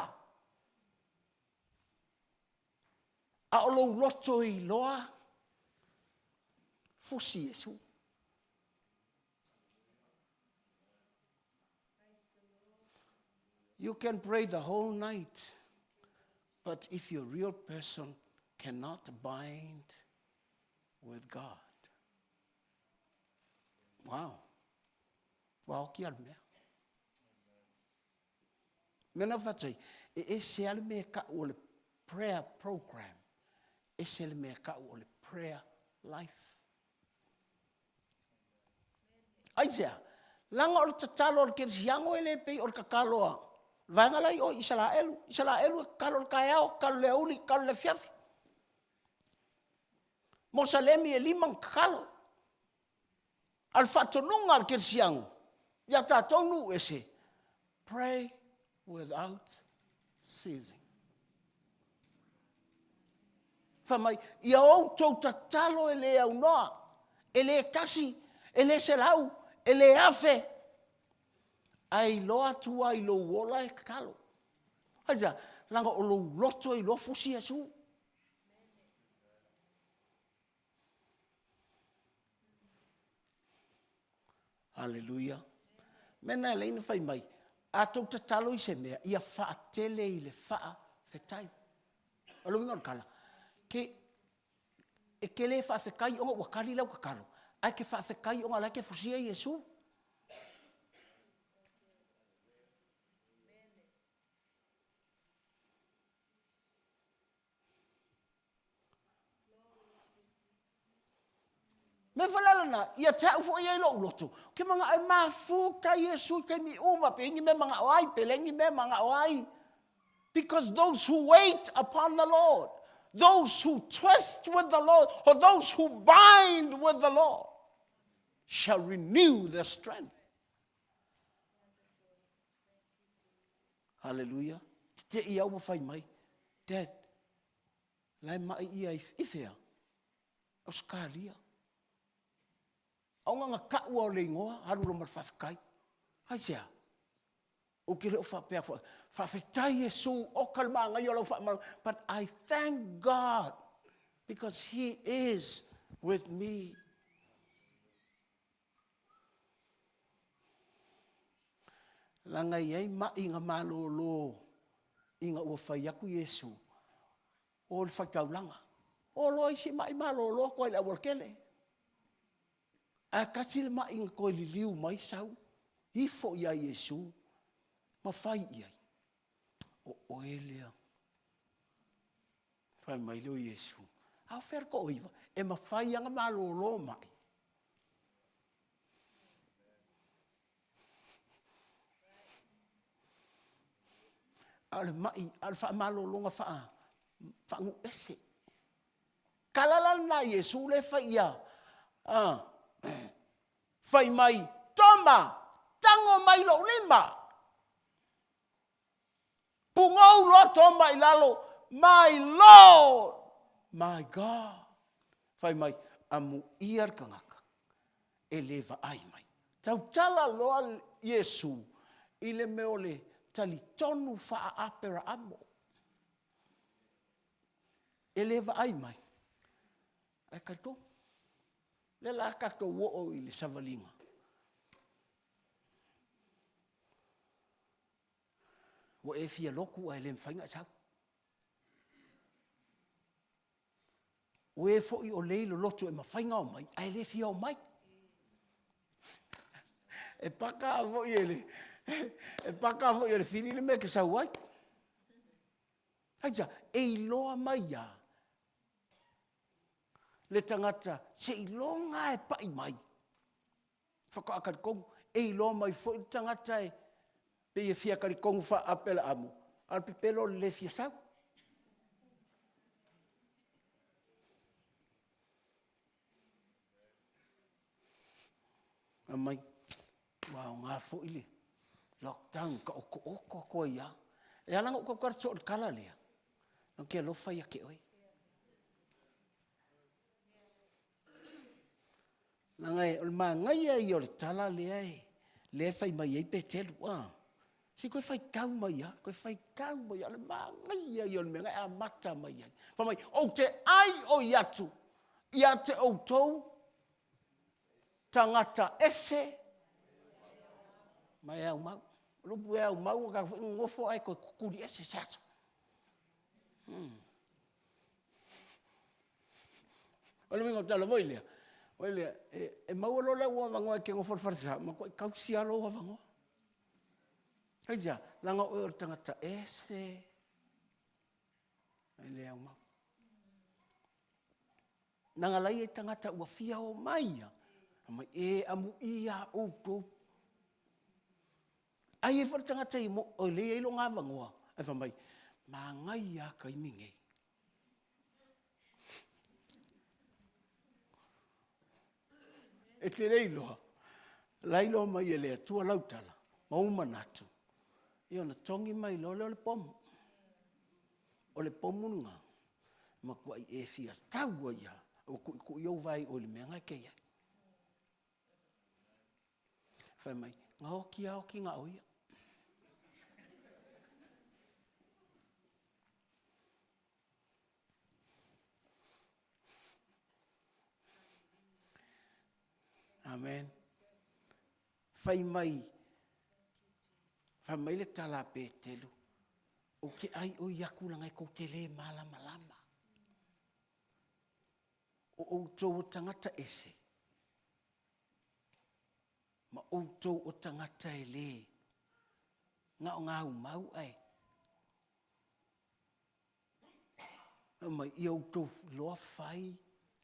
A o lou loto e iloa, fusi Iesu. You can pray the whole night, but if your real person cannot bind with God. Wow. Wow, ki al mea. Mea na whatai, e ese ale mea ka o le prayer program, ese le mea ka o le prayer life. Aisea, langa o le tatalo o le kerisiango e le pei o le kakaloa. Vaenga lai o Isalaelu, Isalaelu e kakalo le kaeao, kakalo le auli, kakalo le fiafi. Mosalemi e lima kakalo. Al whaatonunga al kerisiango, ia tātou nu ese, pray without ceasing. Wha mai, ia ou tau tatalo e le au noa, e le kasi, e le selau, e le afe, ai loa tua i lou ola e kakalo. Aisa, langa o lou loto i loa fusi Iesu. Hallelujah. Mena e leina whai mai, a tau tatalo i se mea, ia whaatele i le whaa whetai. O lo inga o le kala, ke, e ke le whaawhekai onga ua kali lau kakalo, ai ke whaawhekai onga lai ke fusia Iesu. Mea foi la lena, ia te au foi e i lo'u loto, ou te mana'o e mafuta Iesu i taimi uma, pe i ai ni mea e mana'o ai, pe leai ni mea e mana'o ai. Because those who wait upon the Lord, those who trust with the Lord, or those who bind with the Lord, shall renew their strength. Hallelujah. Te i au ua fai mai, Dad, la e mai ia i whea? Australia. Aoga na taua o le igoa, alu loa ma le faafetai. Aisea? Ou te le o faapea atu, faafetai Iesu, oka le manaia o lau faamalo, but I thank God because He is with me. Leaga e i ai ma'i na malōlō ina ua fai atu Iesu, o le faitaulaga. O loa isi ma'i malōlō atu ai i le aualatele. Ae tasi le ma'i na toe liliu mai sau, ifo ia Iesu ma fai i ai, O oe lea. Fai mai lea o Iesu, A o fea le toaiva? E mafai lava ona malōlō ma'i. A o le ma'i, a o le faamalologa faa, faanuu ese. Tala la lena a Iesu lea e fai ia, a, fai mai, Toma, tago mai lou lima. Pugou loa Toma i lalo, My Lord, my God. Fai mai, amuia le tagata e le vaai mai. Tautala loa Iesu i le mea o le talitonu faa-Aperaamo. E le vaai mai, ae talitonu. Lea la tatou oo i le savaliga. Ua e fia lotu ae le mafai ona e sau. O e foi o lei loloto e mafai ona omai, ae le fia omai. E paka foi e le, e paka foi e le fili le mea e te sau ai. Aisea? E iloa mai lava le tagata seiloga e pai mai, faatoa talitonu. E iloa mai foi le tagata e pei e fia talitonu faa-Aperaamo, a o le pepelo o le le fia sau. Fai mai, ua aoga foi le lockdown, ka otooto atu ai lava. E ala ona ou tautala soo i le tala lea, ou te alofa ia te oe. Leaga o le manaia ia o le tala lea e, lea e fai mai ai Peteru, a. Se i toe faitau mai lava, toe faitau mai lava, o le manaia ia o le mea na e amata mai ai. Fai mai, ou te ai oi atu ia te outou tagata ese ma e aumau. O le upu e aumau, o tagata foi nonofo ae toe tutuli ese se aso. O le uiga o le tala foi lea, foi lea, e, e maua loa lau avanoa e te nofo i le falesa, matuai tausi lava lou avanoa. Aisea? Leaga oe o le tagata ese e le aumau. Leaga la e i ai tagata ua fia omai ia, mai e amuia outou. Ai e i ai foi le tagata i mo, o lea e i ai lona avanoa, ae fai mai, manaia lava taimi nei. E te le iloa, la iloa mai e le Atua lau tala, ma ou manatu, ia ona togi mai loa lea o le pomu. O le pomu lena, matuai e fia tau ai lava, ua tuitui ou vae i o i le mea lena e te i ai. Fai mai, na oti lava oti na o ia. Amen. Fai mai, fai mai le tala a Petelu, ou te ai oi aku langa e kou te le malamalama. O outou o tagata ese, ma outou o tagata e le na o ngā umau ae. Fai mai, ia outou iloa fai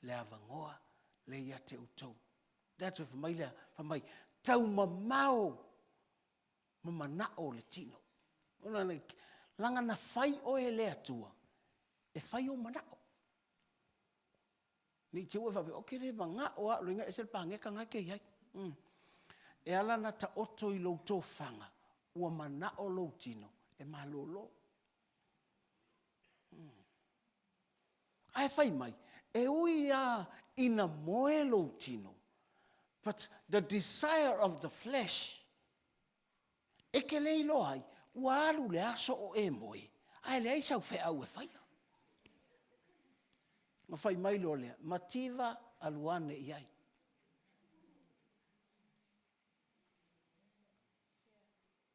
le avanoa lea ia te outou. That's why fai mai lea, fai mai, taumamao ma manao o le tino. Ona laga na fai oe e le Atua e fai ou manao. Ne i te i ua e faapea, ou te le manao lava, loiga ese le paneta na e te i ai. E ala ona taoto i lou tofaga, ua manao lou tino e malolo. Ae fai mai, e ui lava ina moe lou tino, but the desire of the flesh, e te le iloa ai, ua alu le aso o e moe, ae leai sau feau e faia. Ona fai mai loa lea, mativa alu ane i ai.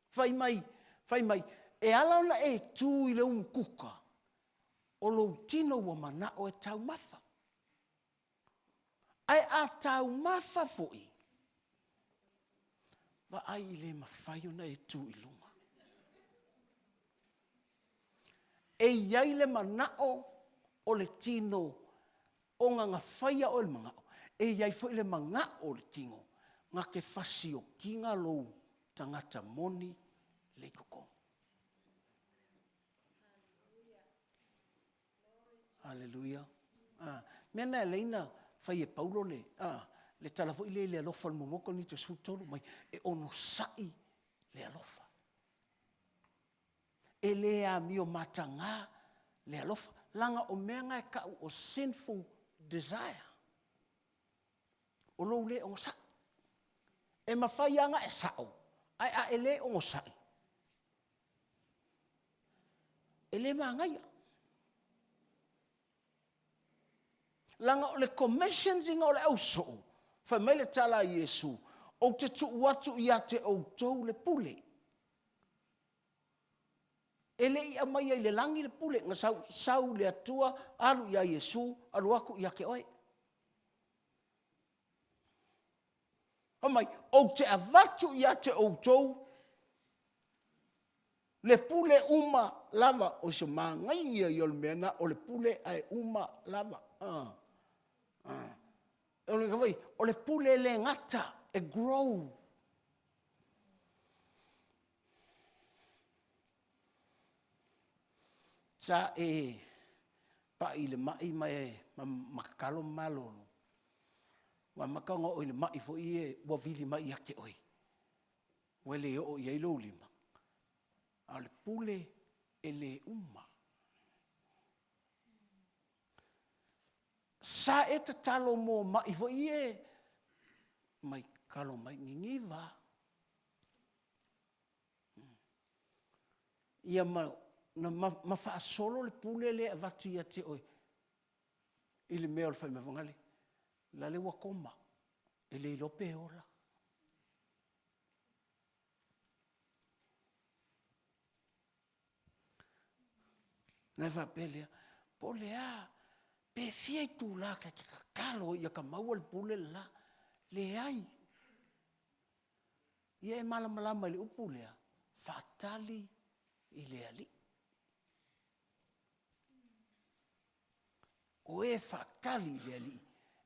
Fai mai, fai mai, e ala ona e tu i le umukuka, o lou tino ua manao e taumafa. Ae a taumafa foi, vaai i le mafai ona e tu i luga. E i ai le manao o le tino ona na faia oe i le manao, e i ai foi le manao o le tino na te fasiokiina lou tagata moni le i totonu. Aleluia. Ah, mea na e alai na fai e Paulo le, ah, le tala foi lea i le alofa o le muamua Korinito 13 mai, e onosai le alofa. E le amio mataga le alofa, leaga o mea na e tau o sinful desire. O lou le onosai. E mafai lava ona e sao, ae a e le onosai, e le manaia. Leaga o le commissions ina o le ausoo, fai mai le tala a Iesu, ou te tuu atu ia te outou le pule. E le i aumaia i le lagi le pule, na sau, sau le Atua, alu ia Iesu, alu atu ia te oe. Fai mai, ou te avatu ia te outou le pule uma lava. O se manaia ia o le mea na, o le pule ae uma lava. O le foi, o le pule le gata, e grow. Sa e pai i le mai ma e ma tatalo ma malolo. Ua amata ona oo i le mai foi e ua vili mai ia te oe. Ua le oo i ai lou lima. A o le pule e le uma. Sa e tatalo mo mai foi e mai tatalo mai niniva. Ia ma, na, ma, ma faasolo le pule lea e avatu ia te oe i le mea o le faimafagale. La le ua koma, e le iloa pe ola. Na e faapea lea, po o le a, pe fia itulā ta te tatalo ai ia ta maua le pule le la. Leai. Ia e malamalama i le upu lea, faatali i le Alii. O e faatali i le Alii,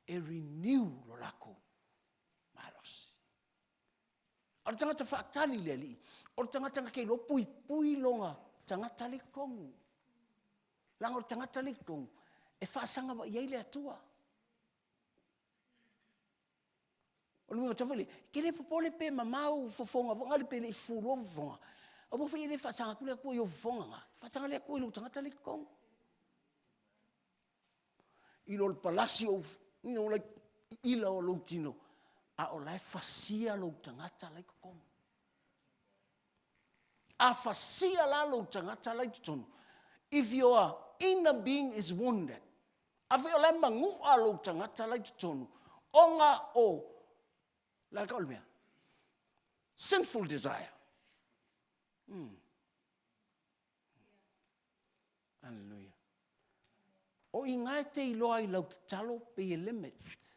e renew lo lakou malosi. A o le tagata faatali i le Alii, o le tagata na te iloa puipui lona tagata le i totonu. Leaga o le tagata le i totonu, e faasaga mai i ai le Atua. O le uiga foi lea, e te le popole pe mamao fofoga foi nale pe le i fufulua fofoga. Aua foi e le faasaga atu le Atua i ou fofoga na, faasaga le Atua i lou tagata le i totonu. I lo le palasi o, you know, like, ila o lou tino, a o la e fasia lou tagata la i totonu. A fasia la lou tagata la i totonu, if your inner being is wounded, afai o la e manu'a lou tagata la i totonu, ona o, la ka o le mea, sinful desire. Hallelujah. O i ngā e te iloa i lau tatalo pe e limit.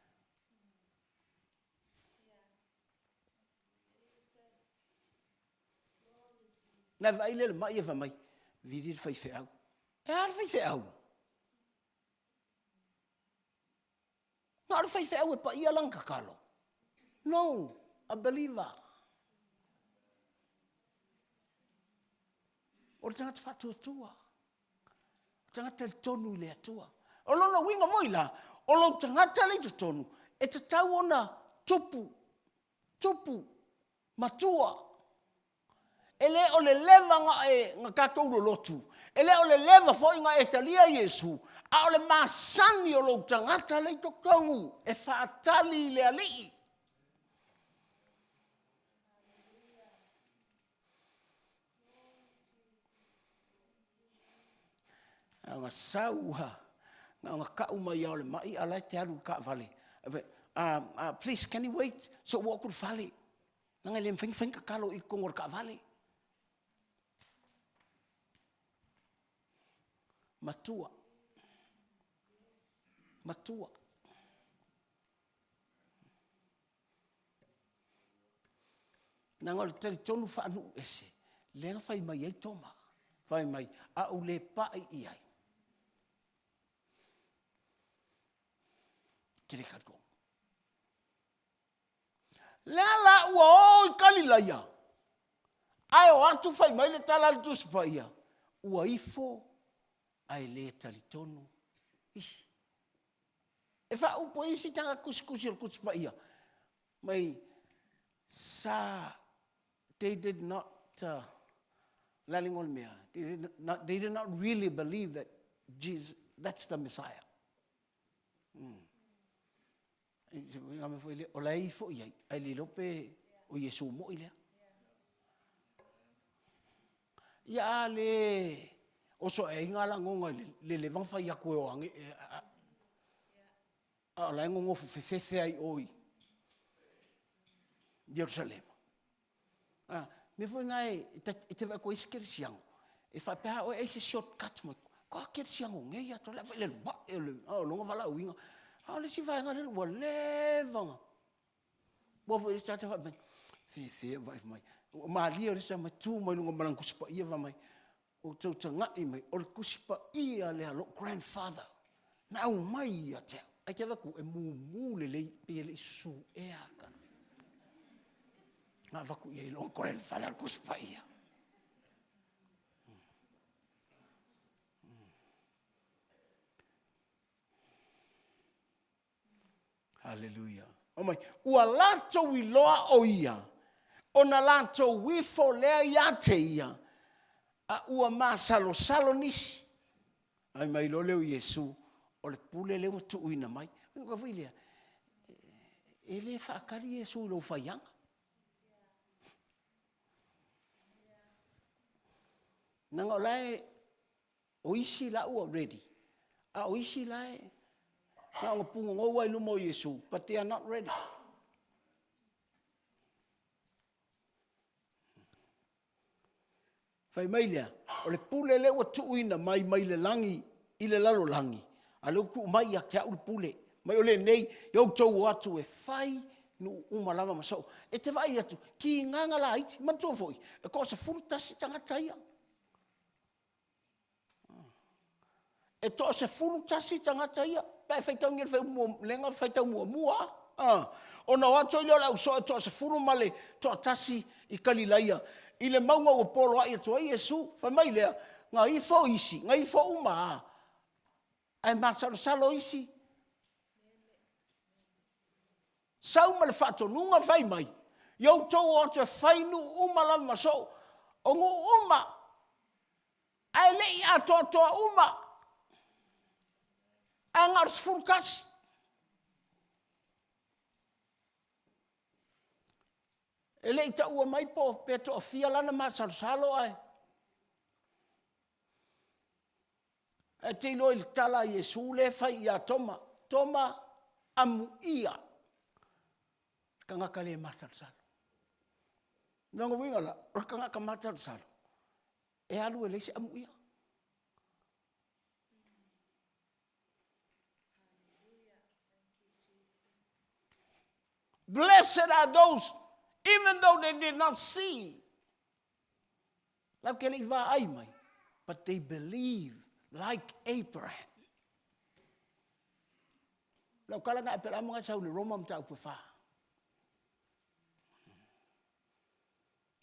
Na vaai lea le mai e fai mai, vili le faifeau. E a le faifeau? Na o le faifeau e paia lana tatalo. No, a believer. O le tagata faatuatua. O le tagata talitonu i le Atua. O lona uiga foi la, o lou tagata le i totonu, e tatau ona tupu, tupu, matua. E le o le leva na, e, na tatou lolotu, e le o le leva foi na e talia Iesu, a o le masani o lou tagata le i totonu e faatali i le Alii. Na sau na ona tau mai lava o le mai a o la e te alu i le taavale. Please, can you wait? Se i ou oo atu i le fale. Leaga e le mafai ona fai ni tatalo i totonu o le taavale. Matua. Matua. Leaga o le talitonu faanuu ese, lea na fai mai ai Toma, fai mai, a ou le pai i ai, ou te le talitonu. Lea la ua o i Kalilaia, ae o atu fai mai le tala a le Tusi Paia, ua ifo ae le talitonu isi. E faaupu ai isi tagata tusitusi o le Tusi Paia, mai sa they did not uh, le a le igoa o le mea they did not, they did not really believe that Jesus that's the Messiah. Mm. O la e ifo i ai, ae le iloa pe o Iesu moi lea. Ia a le oso ae ai ngā lagoga i le leva na fai atu e o age, a o la e nonofo fefefe ai o i Ierusalema. A, mea foi na e, e te vaai atu ai isi kerisiano, e faapea a oe ai se shortcut mai, ko a kerisiano nei atoa le a le luae o le, a o lona valaauina. A o le isi vaega lea ua leva na. Ua foi le isi tagata faapea mai, fefe vaai mai. Ua malie o le isi mai tu mai luga ma lana Tusi Paia fai mai, ua outou tagai mai, o le Tusi Paia lea a lou grandfather na aumai ia te au. Ae te avatu e mumu lelei pei e le i susu ea ka. Na avatu i ai lou grandfather le Tusi Paia. Haleluia. Omai, ua latou iloa o ia, ona latou ifo lea ia te ia, a ua masalosalo nisi. Ai mai loa lea o Iesu, o le pule lea ua tuuina mai. Ona foi lea, e le faatali Iesu i lou faiaga. Leaga o la e O isi la ua ready, a o isi la e na ona punonou lava i luma o Iesu, but they are not ready. Fai mai lea, o le pule lea ua tuuina mai mai le lagi i le lalolagi, a lea ua tuu mai ia te au le pule. Mai o lenei, ia outou o atu e fai nuu uma lava ma soo. E te vaai atu, kigaga laiti, manatua foi, e toa-11 tagata ia. E toa-11 tagata ia, pe a e faitaugia le lega faitau muamua, a, ona o atu ai lea o le au soa e toa-10 ma le toatasi i Kalilaia, i le mauga ua poloai atu ai Iesu. Fai mai lea, na ifo isi, na ifo uma a, ae masalosalo isi. Sau ma le faatonuga fai mai, ia outou o atu e fai nuu uma lava ma soo, o nuu uma, ae le i atoatoa uma, ae na o le 11. E le i taua mai po pe toafia lana masalosalo ae ae te iloa i le tala a Iesu lea e fai ia Toma, Toma, amuia le tagata le masalosalo. Lona uiga la, o le tagata masalosalo, e alu e leai se amuia. Blessed are those, even though they did not see. Latou te le i vaai mai, but they believe like Abraham. Lau kala nga Apelama nga sau le Roma mataupu e fa.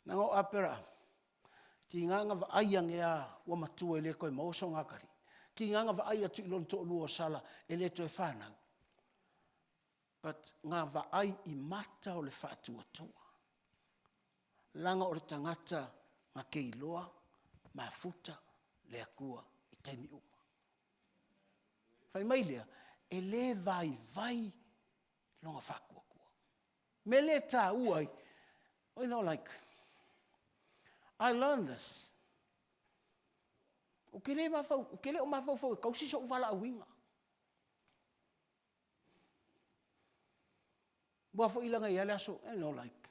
Na o Apera, ki nganga va ai ange a ua matua e le koe maua so ngakali. Ki nganga va ai atu i lona to'alua o Sala e le toe fanau. But nga vaai i mata o le faatuatua. Laga o le tagata na ke iloa mafuta le Atua i taimi uma. Fai mai lea, e le vaivai lona faatuatua. Mea lea e taua ai, you know like, I learned this. Ou te le o mafaufau e tausi sou valaauina. Aua foi leaga e i ai lava le aso, you know like,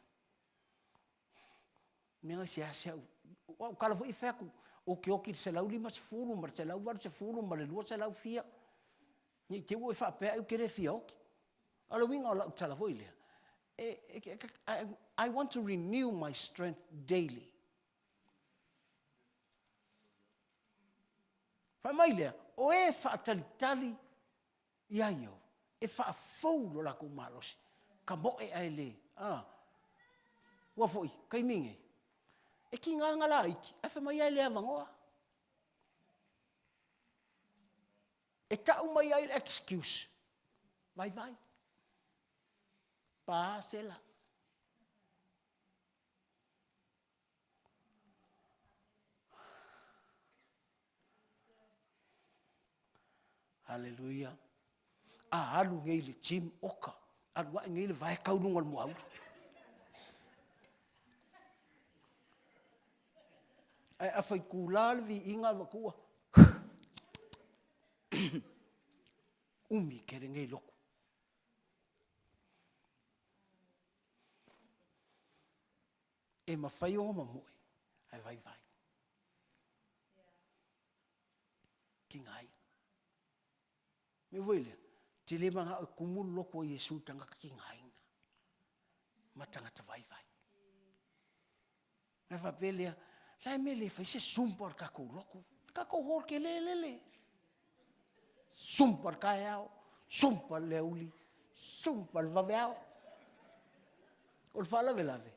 mea na e seasea ou, aua o tala foi ia e fai atu, ou te oti i le 150 ma le 180 ma le 200 fia, ne i te i ua e faapea ai ou te le fia oti. A o le uiga o lau tala foi lea, I want to renew my strength daily. Fai mai lea, o e faatalitali ia Ieova, e faafou lo latou malosi, tamoe ae le, a, ua foi, taimi nei, e tiga ona laiti, ae fai mai lava e le avanoa. E tau mai ai le excuse, vaivai, pa sela. Aleluia. A alu nei i le gym, oka, alu ae nei le vae tau i luga o le muaulu. Ae a faitula le viiga avatua, umi tele nei lotu. E mafai ona mamoe, ae vaivai. Tigaina. O le mea foi lea, ou te le manao e tumu le loto o Iesu i tagata tigaina ma tagata vaivai. Ona faapea lea, o le a le mea e le fai ai se zumba o le tatou lotu? Le tatou hall tele lele. Zumba i le taeao, zumba i le aoauli, zumba i le vaveao. O le faalavelave,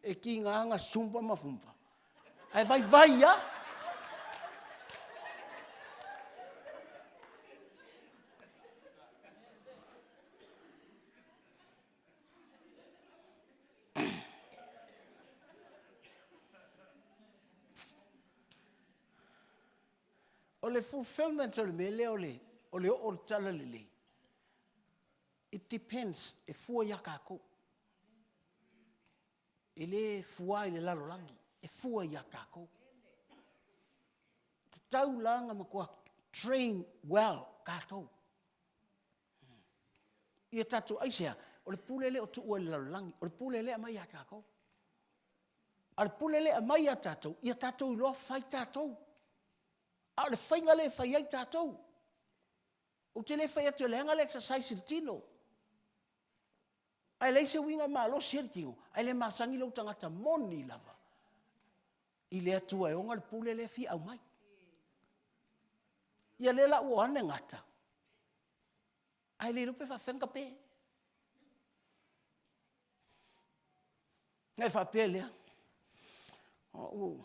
e tiga ona zumba ma fumba, ae vaivai lava. O le fulfilment o le mea lea o le oo o le Talalelei, it depends, e fua ia tatou. E le fua i le lalolagi, e fua ia tatou. E tatau la ona matua train well tatou. Ia tatou, aisea? O le pule e le o tuua i le lalolagi, o le pule lea e aumai ia tatou. A o le pule lea e aumai ia tatou, ia tatou iloa fai tatou. A o le faiga lea e fai ai tatou. Ou te le fai atu e leaga le exercise i le tino, ae leai se uiga e malosi ai le tino ae le masani lou tagata moni lava i le Atua e ona le pule lea e fia aumai. Ia lea la ua o ane gata, ae le iloa pe faapefea ona tape. Ona e faapea lea, o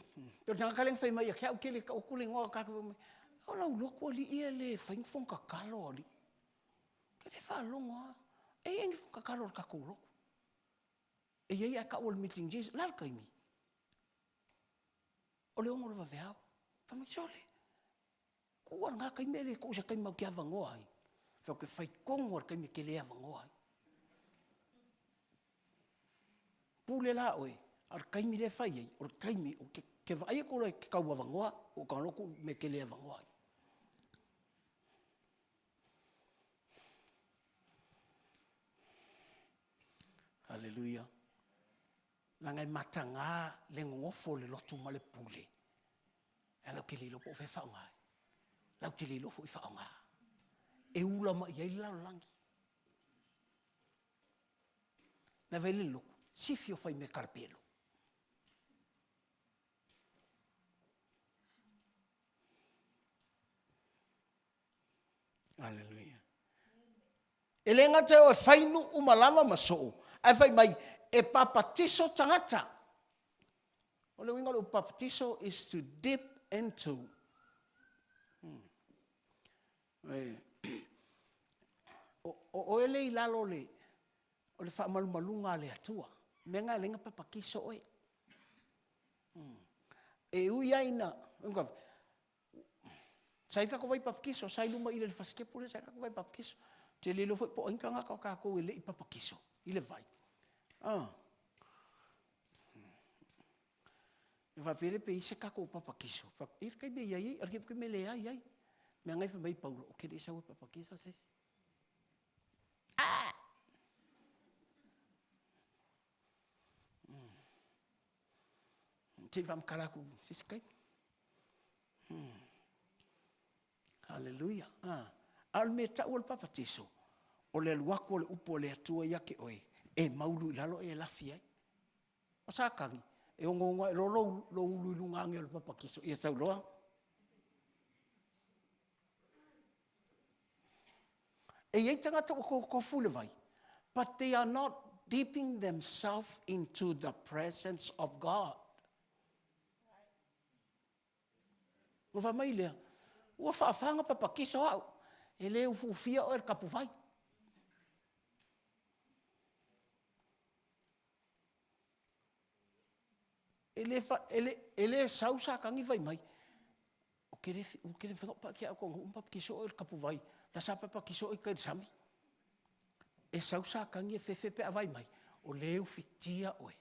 le tagata lea na fai mai ia te au, ou te le taua atu le igoa o le tagata fai mai, o lau lotu alii e le faia ni fono tatalo alii. Ou te le faalogo lava. E i ai ni fono tatalo a le tatou lotu? E i ai ae tau o le Meeting Jesus. O le a le taimi? O le 6 o le vaveao. Fai mai, sole, tuua lena taimi ae le tuu i se taimi matou te avanoa ai. Ou fai atu, e fai tonu lava i le taimi e te le avanoa ai. Pule la oe, a o le taimi lea e fai ai, o le taimi ou te vaai atu loa e te tau avanoa, ou tago loa tuu i le mea e te le avanoa ai. Aleluia. Leaga e mataga le nonofo i le lotu ma le pule, ae latou te le iloa po o fea e faaaoga ai. Latou te le iloa foi faaaoga. E ula mai i ai le lalolagi. Na fai le lotu, sifi o faimea talapelo. Aleluia. E le gata e o e fai nuu ma lava ma soo, ae fai mai e papatiso tagata. O le uiga o le upu papatiso is to dip into. O oe le i lalo o le, o le faamalumaluga a le Atua. Mea na e ala ai ona papatiso oe. E ui lava ina, Sa i ai le tatou vaipapatiso, sa i luma i le fasitepu lea sa i ai le tatou vaipapatiso. Ou te le iloa foi po o ai ni tagata o tatou e le i papatiso i le vai. Ona faapea lea pe i ai se tatou papatiso. E i ai le taimi e i ai ai, a o le taimi e leai ai. Leaga fai mai Paulo, ou te le i sau e papatiso se isi. Ah! Se i faamatala atu i se isi taimi. Haleluia. A o le mea e tau o le papatiso, o le alu atu o le upu a le Atua ia te oe, e maulu i lalo e lafi ai. O Satani, e onoono ae loa lou ulu i luga age o le papatiso, ia sau loa. E i ai tagata ua totofu i le vai, but they are not dipping themselves into the presence of God. Ona fai mai lea, ua faafa ona papatiso au, e le ufiufia oe i le tapuvai. E le, fa, e le, e le sau Satani fai mai, ou te le, ou te le mafai ona ou patia au tonu uma papatiso oe i le tapuvai, la sa papatiso oe i tai i le sami. E sau Satani e fefe pe a vaai mai, o lea e ufitia oe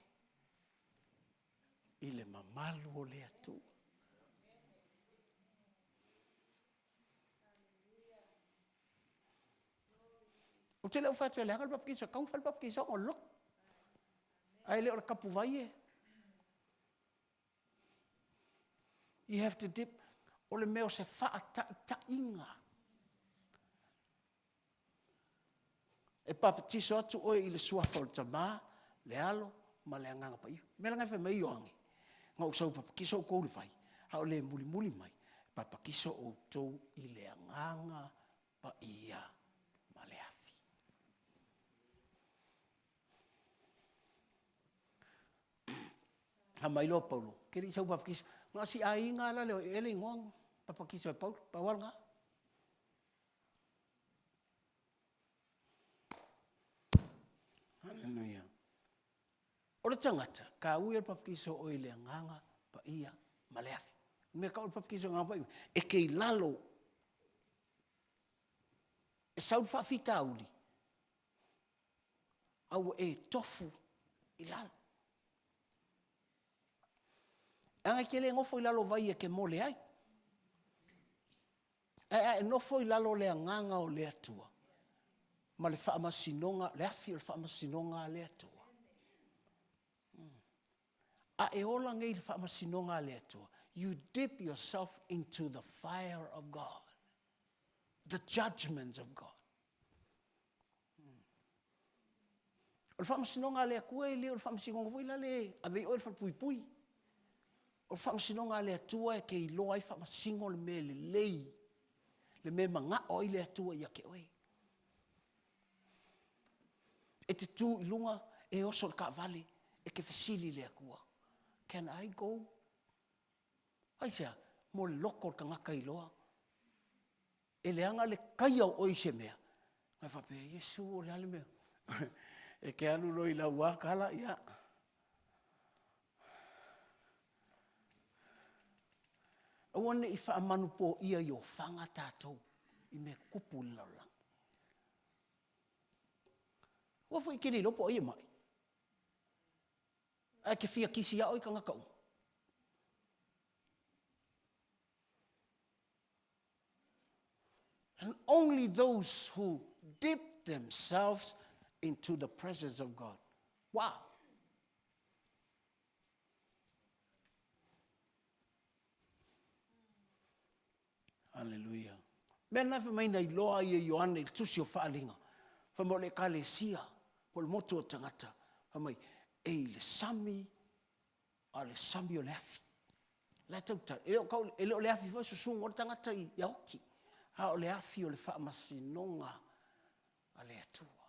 i le mamalu o le Atua. Ou te le o fai atu e leaga le baptiso, e tatau ona fai le baptisoga o le loto. Ae le o le tapuvai e. You have to dip. O le mea o se faataitaiga. E papatiso atu oe i le suafa o le Tama, le Alo ma le Agaga Paia. O le mea lena e fai mai ai Ioane, na ou sau e papatiso outou i le vai, a o le mulimuli mai, e papatiso outou i le Agaga Paia ma le afi. Fai mai loa Paulo, ke le i sau papatiso, na o si aiga la le o e le igoa papatiso e Paulo, pau lava lena. Haleluia. O le tagata, taua ia le papatiso o oe i le agaga paia ma le afi. O le mea tau o le papatiso i le agaga paia, e te i lalo, e sau le faafitauli, a ua e tofu i lalo. Leaga e te le nofo i lalo o vai e te mole ai. Ae a e nofo i lalo o le Agaga o le Atua, ma le faamasinoga, le afi o le faamasinoga a le Atua, a e ola nei i le faamasinoga a le Atua, you dip yourself into the fire of God, the judgment of God. O le faamasinoga a le Atua e le o le faamasinoga foi lale e ave ai oe i le falepuipui. O le faamasinoga a le Atua e te iloa ai faamasino le mea lelei, le mea e manao ai le Atua ia te oe. E te tu i luga, e oso i le taavale, e te fesili i le Atua, can I go? Aisea? Mo le loto o le tagata iloa. E leaga le taia o oe i se mea, ona e faapea, Iesu o le a le mea? E te alu loa i lau lava tala, ia. Aua ne i faamanupoia i ofaga tatou i mea tutupu i le lalolagi. Aua foi e te le iloa po o ai e mai. Ae te fia kisi lava oe i tagata uma. And only those who dip themselves into the presence of God. Wow! Hallelujah. Mea na fai mai na iloa ai e Ioane i le tusi o Faaaliga, fai mai o le ekalesia, po o le motu o tagata, fai mai, e i le sami a o le sami o le afi. La e tautala, e le o, tau, e le o le afi foi susugu o le tagata i aoki, a o le afi o le faamasinoga a le Atua.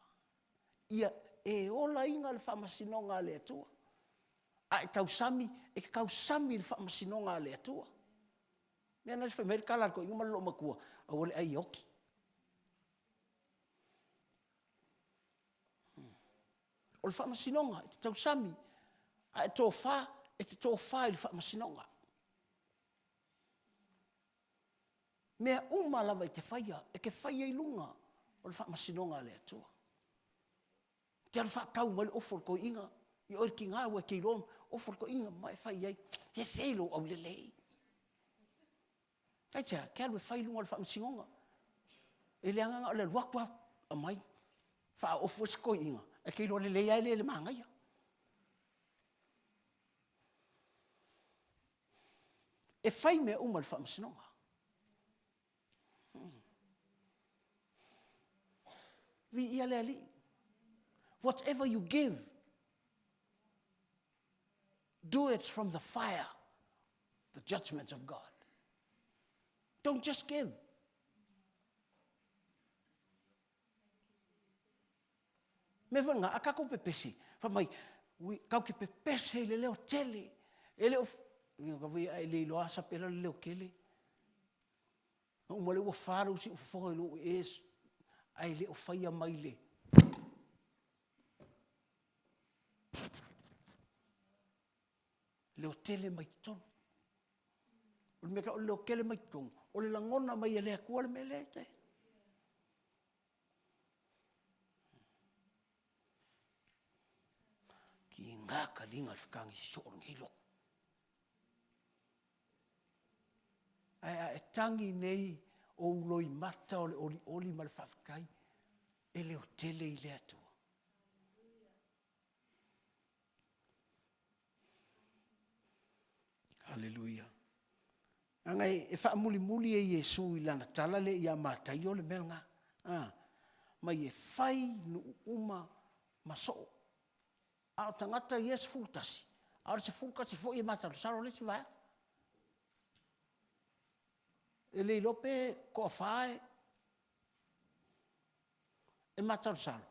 Ia e olaina le faamasinoga a le Atua. A e tausami, e te tausami i le faamasinoga a le Atua. Mea na fai mai le tala a le toeaina ma le loomatua, aua le ai ia oti. O le faamasinoga, e te tausami, a e tofa, e te tofa i le faamasinoga. Mea uma lava e te faia, e te faia i luga o le faamasinoga a le Atua. E te alu faatau mai le ofu a le toeaina, i oe le tiga ua e te iloa ofu a le toeaina ma e fai ai, fefe i lou aulelei. Aisea? E te alu e fai i luga o le faamasinoga. E leaga na o le alu atu lava aumai faaofu ai si toeaina, ae te iloa lelei lava e le le manaia. E fai mea uma i le faamasinoga. Viia le Alii. Whatever you give, do it from the fire, the judgment of God. Don't just give. Mea foi lena, a tatou pepese, fai mai, tatou te pepese i le leo tele. E le o, e le iloa lava Sapela le leo tele. Na uma lea ua fa lou siufofoga i lou ee, ae le o faia mai le leotele mai totonu. O le mea tau o le leotele mai totonu, o le lagona mai e le Atua le mea lea e Tiga taliga le fetagi sosoo o lenei lotu. Ae a e tagi nei o ou loimata o le olioli ma le faafetai, e leotele i le Atua. Aleluia. Leaga e faamulimuli e Iesu i lana tala lea ia Mataio le mea lena. Mai e fai nuu uma ma soo. A o tagata ia e 11, a o le 11 foi e masalosalo le isi vaega. E le iloa pe toafa e masalosalo,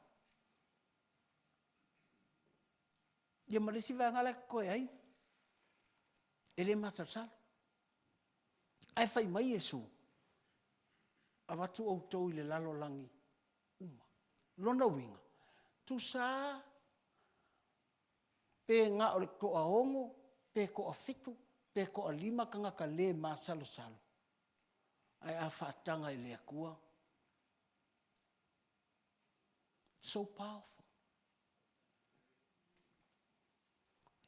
ia ma le isi vaega la e totoe ai, e le masalosalo. Ae fai mai Iesu, avatu outou i le lalolagi uma. Lona uiga, tusa lava pe na o le toaono, pe toafitu, pe toalima tagata le masalosalo, ae a faataga e le Atua, so powerful.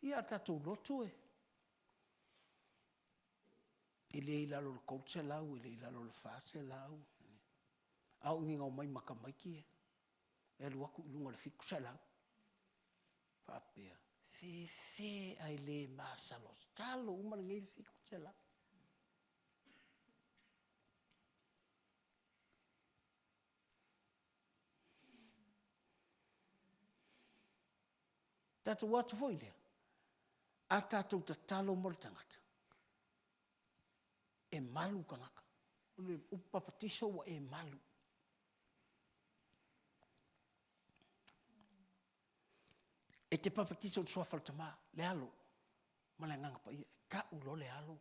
Ia a tatou lotu e le i lalo o le 300, e le i lalo o le 400. A oo ina omai ma tamaiti ia, e alu atu i luga o le 700. Faapea, fefe ae le masalosalo uma lenei 700. Tatou o atu foi lea, a tatou tatalo mo le tagata, e malu le tagata. O le upu papatiso ua e malu. E te papatiso i le suafa o le Tama, le Alo, ma le Agaga Paia. E tau loa le Alo,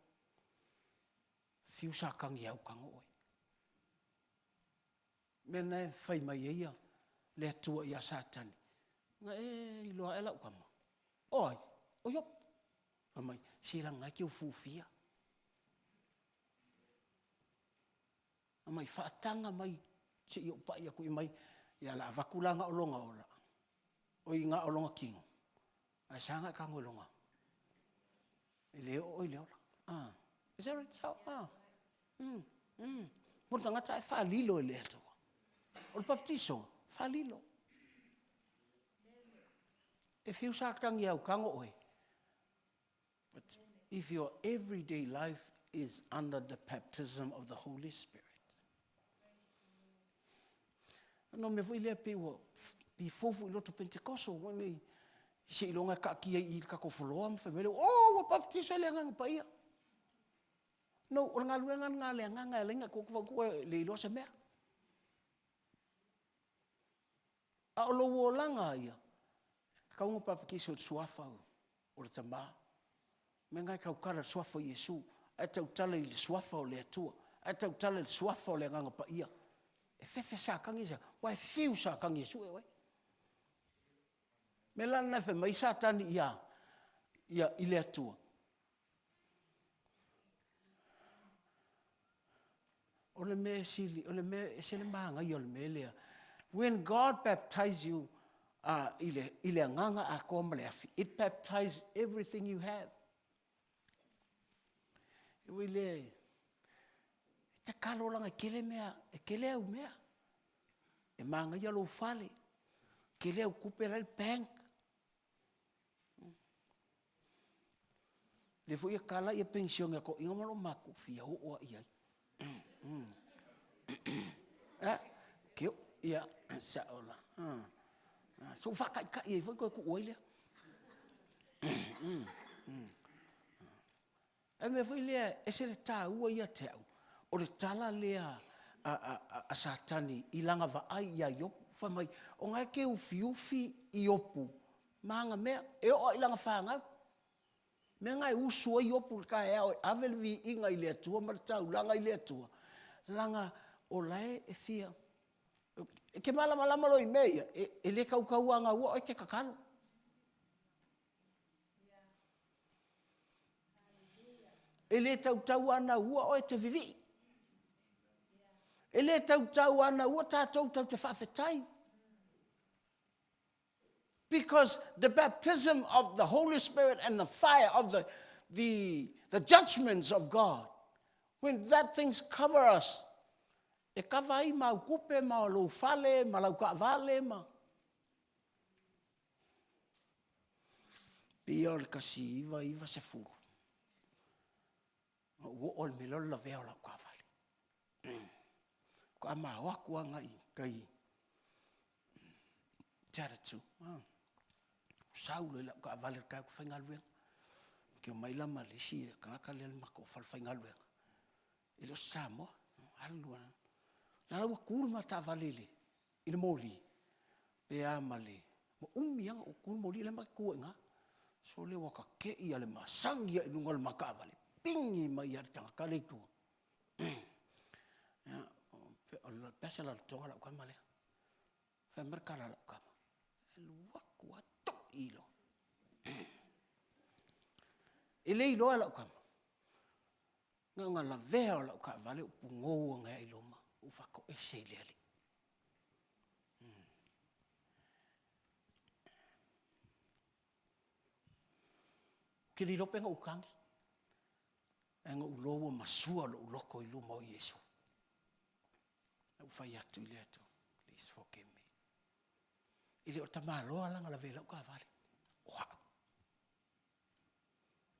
fiu Satani e autago oe. O le mea lena e fai mai ai le Atua ia Satani, na e iloa ea lau tama? O ai? O Iopu. Fai mai, se leaga o lena e te ufiufia. Aumai, faataga mai se i ou pai atu i ai, ia o le a avatu la na o lona ola, oi na o lona tino, ae sa ona e tago i lona, e le oo oe i le ola. Is that right? Sao? Mo le tagata ae faalilo e le Atua. O le papatiso, faalilo. E fiu Satani e autago oe, but if your everyday life is under the baptism of the Holy Spirit. No mea foi lea pei ua fou foi i loto Pentekoso, ua nei seiloga e taatia i le tatou floor ma fai mai lea, oh, ua baptizo i le Agaga Paia. No, o le galuega lena a le Agaga e ala ai ona e tu atu fai atu e le iloa se mea. A o lou olaga ia, tatau ona papatiso i le Suafa o le Tama. Mea na e tautala i le Suafa o Iesu, ae tautala i le Suafa o le Atua, ae tautala i le Suafa o le Agaga Paia. E fefe Satani aisea? Aua e fiu Satani e sue oe. O le mea la lena e fai mai ai Satani i le Atua, o le mea sili, o le mea e ese le manaia o le mea lea. When God baptize you i le agaga atoa ma le afi, it baptize everything you have. E ui lea, e tatalo leaga e tele mea, e tele au mea. E manaia lou fale, tele au tupe la e i le bank. Lea foi e tala ia penisione a toeaiina ma olomatua, fia oo lava i ai. Ia, sao la. Se i ou faataitai ai foi ona toe tuu ai lea. A o le mea foi lea e ese le taua ia te au, o le tala lea a Satani i lana vaai ia Iopu, fai mai, o lena e te ufiufi Iopu ma ana mea, e oo lava i lana fanau. O le mea lena e usu ai Iopu i le taeao e ave le viiga i le Atua ma le taulaga i le Atua, leaga o la e fia... E te malamalama loa i mea ia, e le tautauanauina oe, e te tatalo. E le tautauanauina oe, e te vivii. E le tautauanauina tatou tatou te faafetai. Because the baptism of the Holy Spirit and the fire of the judgments of God, when that things cover us, e kava ai ma au tupe ma lou fale ma lau taavale ma... Pei o le 1990, na ou oo i le mea lea o le lavea o lau taavale. Faatoa ma o atu agai i tai i Tatatu. Sau loa i lau taavale i le taeao ou te faigaluega. Ou te omai la ma le isi tagata lea i le matou falefaigaluega, e le o se Samoa. Alu lava, o la ua tu le ma taavale i le moli, pe a ma le... Ua umi lava ona tu le moli o la e ma te tu ai i ina. Sole ua ta te i lava i le masagi lava i luga o le ma taavale, pigi mai lava e le tagata lea i tua. O le lalotoga lau tama lea. Fai mai le tala a lau tama, e alu atu lava toi loa. E le iloa e lau tama, na ona lavea o lau taavale ou pugou ane lava i luma, ou faatoese i le Alii. Ou te le iloa pe na ou tagi, ae na ou iloa ua masua lou loto i luma o Iesu. Na ou fai atu i le Atua, please forgive me. E le o le tamaloa la na lavea ai lau taavale, o au.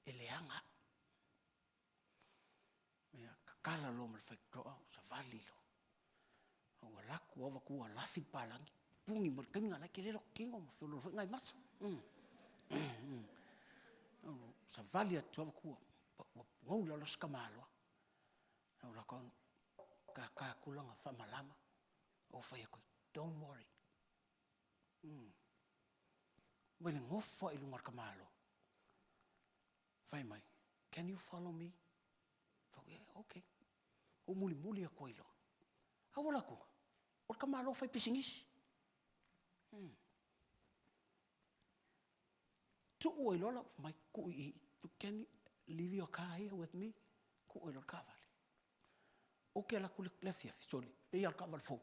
E leaga au. Ia, tatala loa ma le faitotoa, ou savali loa. Ou alu atu lava vaai atu ua lafi le palagi, pupuni mai le taimi lena o la e tele lota tino ma feoloolo foi nai maso. Ou savali atu lava vaai atu ua pugou i lalo si tamaloa. Ou alu atu tata atu lana faamalama, ou fai atu, don't worry. Ua le nofo lava i luga o le tamaloa. Fai mai, can you follow me? Fai atu, yeah, okay. Ou mulimuli atu ai loa. Ae ua alu atu, o le tamaloa faipisinisi. Tuu ai loa lau, fai mai, tuu i i, can you leave your car here with me? Tuu ai loa le taavale. Ou te alu atu le afiafi, sole, pei lava o le taavale fou.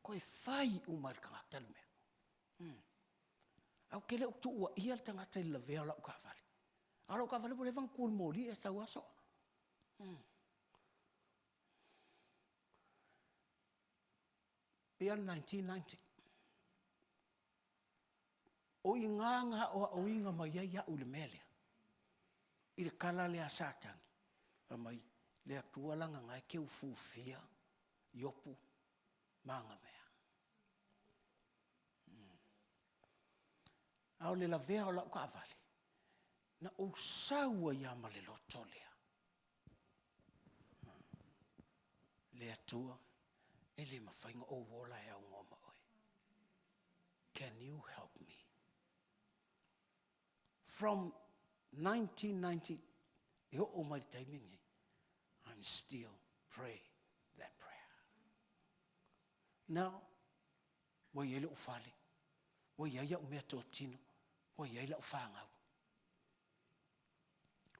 Toe fai uma e le tagata le mea. Ae ou te le o tuuaia le tagata i le lavea o lau taavale. A o lau taavale ua leva ona tu i le moli e sau lava soa. Pei lava o le 1990. O i ina na aoaoina mai ai au i le mea lea, i le tala lea a Satani, fai mai, le Atua leaga o lena e te ufiufia Iopu ma ana mea. A o le lavea o lau taavale, na ou sau ai lava ma le loto lea. Le Atua, e le mafai ona ou ola e aunoa ma oe. Can you help me? From 1990, e oo mai le taimi lenei, I'm still pray that prayer. Now, ua i ai lou fale, ua i ai au mea totino, ua i ai lau whāngau.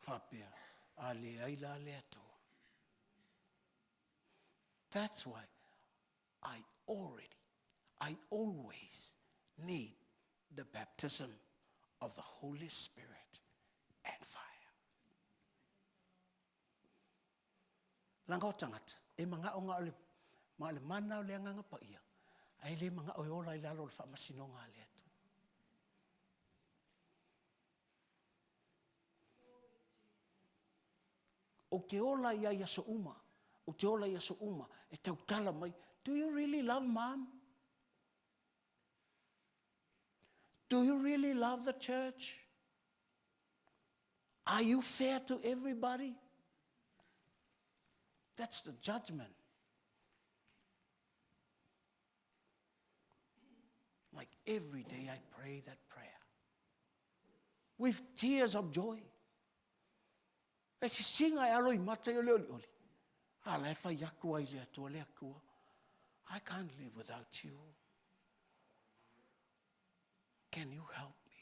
Whapea, a leai la le Atua. That's why I always need the baptism of the Holy Spirit and fire. Laga o tagata, e maga'o ga o le ma o le mana o le agaga paia, ae le maga'o e ola i lalo o le faamasinoga a le Atua. Ou te ola ia i aso uma, ou te ola i aso uma, e tautala mai, do you really love mom? Do you really love the church? Are you fair to everybody? That's the judgment. Like every day I pray that prayer with tears of joy. E sisiga e alo i mata i o le olioli. A la e fai atu ai le Atua le Atua. I can't live without you. Can you help me?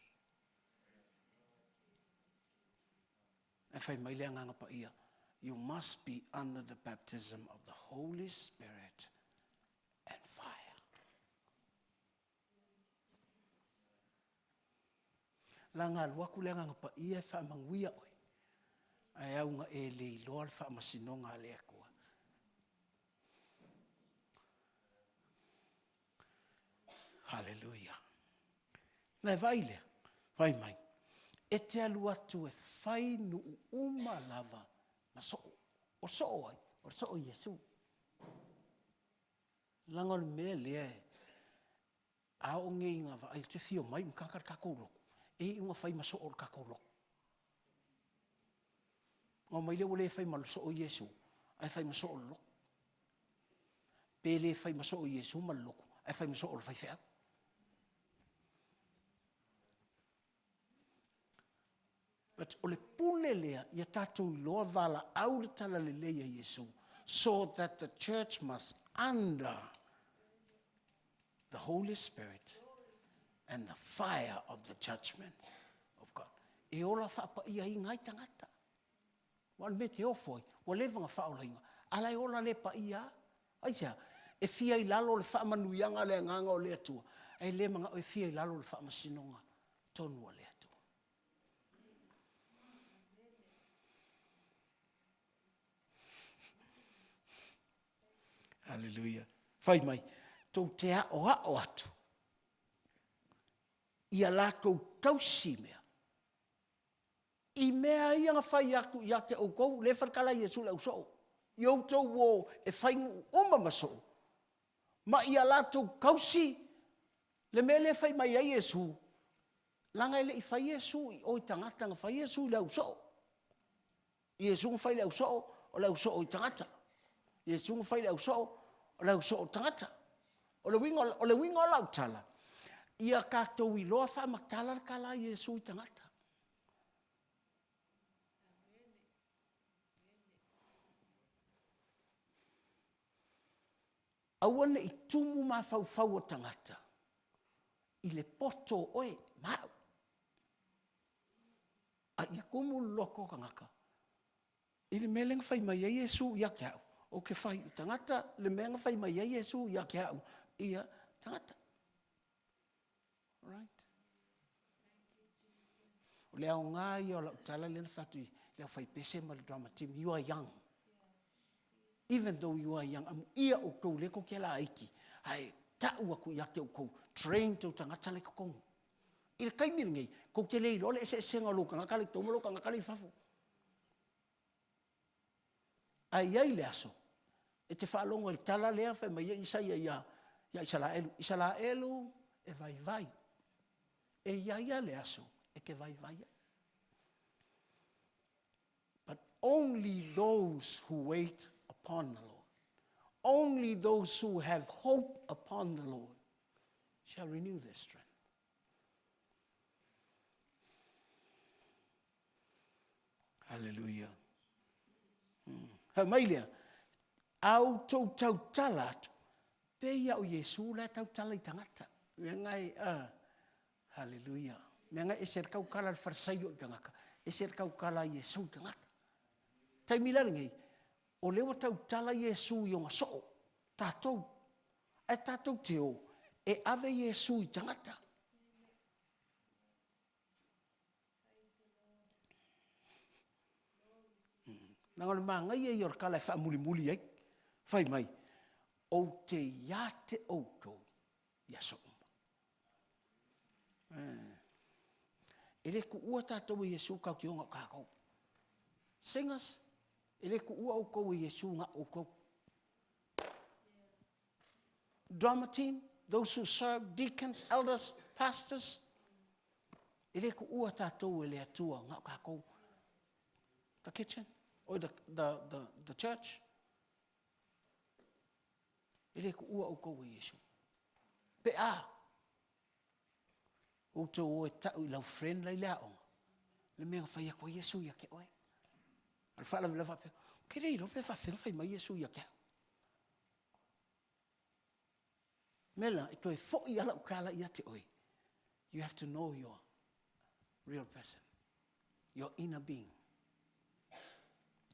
E fai mai le agaga paia. You must be under the baptism of the Holy Spirit and fire. La ga alu atu le agaga paia e faamanuia oe. Ae auga e le iloa le faamasinoga a le Atua. Hallelujah. Na e vaai lea, fai mai, e te alu atu e fai nuu uma lava ma soo. O soo ai, o soo Iesu. Laga o le mea lea e a oo nei ina vaai atu e fia omai uma tagata i le tatou lotu, e iu ina fai ma soo o le tatou lotu. Ona omai lea ua le fai ma soo o Iesu, ae fai ma soo o le lotu. Pe le fai ma soo o Iesu ma le lotu, ae fai ma soo o le faifeau. But o le pule lea, ia tatou iloa valaau le talalelei a Iesu, so that the church must under the Holy Spirit and the fire of the judgment of God. E ola faapaia ai tagata. Ua o le mea te ofo ai, ua leva ona faaolaina, a la e ola le paia lava. Aisea? E fia i lalo o le faamanuiaga a le agaga o le Atua, ae le manao e fia i lalo o le faamasinoga tonu a le Atua. Hallelujah. Fai mai, tou te aoao atu ia latou tausi mea. I mea ia na fai atu ia te outou, le faletala Iesu i le ausoo. I outou o e fai nuu uma ma soo. Ma ia latou tausi le mea lea e fai mai ai Iesu, laga e le i fai Iesu i o i tagata, na fai Iesu i le ausoo. Iesu na fai i le ausoo, o le ausoo i tagata. Iesu na fai i le ausoo, o le ausoo i tagata. O le uiga o lau tala, ia tatou iloa faamatala le tala a Iesu i tagata. Aua ne i tumu mafaufau o tagata i le poto o oe ma au. A ia tumu le loto o tagata i le mea lea na fai mai ai Iesu ia te au, ou te fai i tagata le mea na fai mai ai Iesu ia te au, ia tagata. Right? O le aoga ia o lau tala lea na fai atu i le aufaipese ma le drama team, you are young. Even though you are young, amuia outou lea tou te laiti, ae tau atu ia te outou, train tou tagata la i totonu. I le taimi lenei, tou te le iloa le eseesega o lou tagata la i totonu ma lou tagata la i fafo. Ae i ai le aso, e te faalogo i le tala lea fai mai ai Isaia ia Isaraelu, Isaraelu e vaivai. E i ai lava le aso e te vaivai ai. But only those who wait upon the Lord, only those who have hope upon the Lord shall renew their strength. Hallelujah. Fai mai lea, a outou tautala atu, pei lava o Iesu la e tautala i tagata. Mea na e, hallelujah. Mea na e ese le tautala a le Farisaio i tagata, ese le tautala a Iesu i tagata. Taimi la lenei, o lea ua tautala Iesu i ona soo, tatou. Ae tatou te o e ave Iesu i tagata. Leaga o le manaia ia o le tala e faamulimuli ai. Fai mai, ou te ia te outou i aso uma. E le tuua tatou e Iesu tautioga o tatou. Singers, e le tuua outou e Iesu na o outou. Drama team, those who serve, deacons, elders, pastors, e le tuua tatou e le Atua na o tatou. The kitchen, or the church, e le tuua outou e Iesu. Pe a, outou o e tau i lau friend lai le aoga, le mea na fai atu ai Iesu ia te oe. A le faalavelave faapea, ou te le iloa pe faafefea ona fai mai Iesu ia te au. Mea la, e toe foi lava lau tala ia te oe. You have to know your real person, your inner being.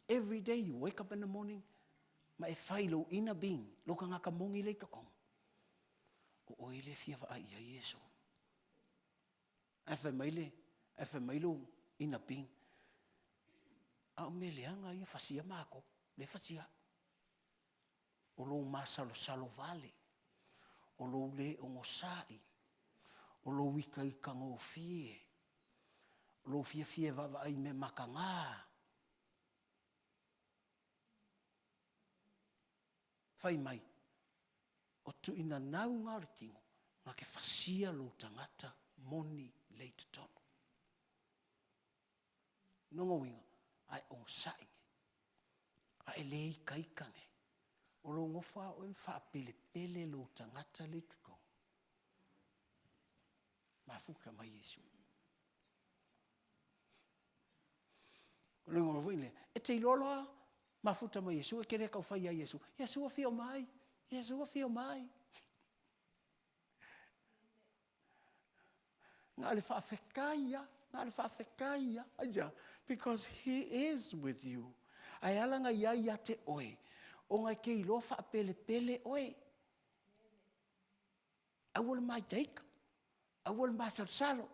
Every day you wake up in the morning, ma e fai lou inner being, lou tagata moni lea i totonu. O oe lea e fia vaai i ai Iesu. Ae fai mai le, ae fai mai lou inner being, a o mea leaga ia fasia matou, lea e fasia au. O lou masalosalo vale, o lou le ogosa'i, o lou itaitagofie, o lou fiafia e vaavaai i mea mataga. Fai mai, o tuuinanau na o le tino, na te fasia lou tagata moni lea i totonu. Lona uiga, a e onosai nei, a e le itaita nei, o lou nofo a oe ma faapelepele lou tagata lea i totonu, mafuta mai Iesu. O le uiga foi lea, e te iloa loa mafuta mai Iesu, e te le tau fai ia Iesu, Iesu afio mai, Iesu afio mai. Na o le faafetai lava, na o le faafetai lava. Aisea? Because he is with you. Ae ala ona i ai ia te oe, ona e te iloa faapelepele oe. Aua le maitaita, aua le masalosalo,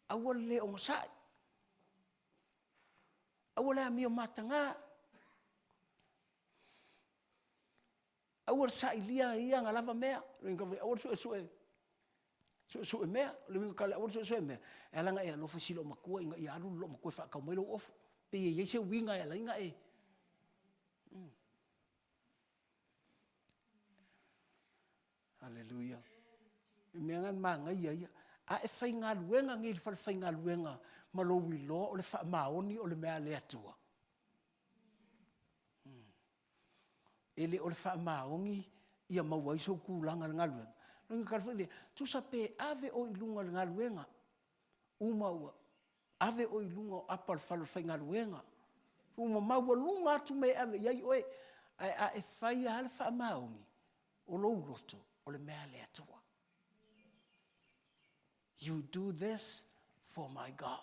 aua le le onosai, aua le amio mataga, aua le sailia ia ana lava mea, aua le suesue suesue mea, o le uiga tala aua le suesue mea, e ala ona e alofa i si loomatua ina ia alu le loomatua e faatau mai lou ofu. Pei e i ai se uiga e ala ai ona e... Haleluia. O le mea lena e manaia ia. A e faigaluega nei i le falefaigaluega ma lou iloa o le faamaoni o le mea a le Atua, e le o le faamaoni ia maua ai sou tulaga i le galuega. O le uiga tala foi lea, tusa pe ave oe i luga o le galuega, uma ua ave oe i luga o apa o le falefaigaluega, ua maualuga atu mea e ave i ai oe, ae a e fai lava le faamaoni, o lou loto, o le mea a le Atua. You do this for my God.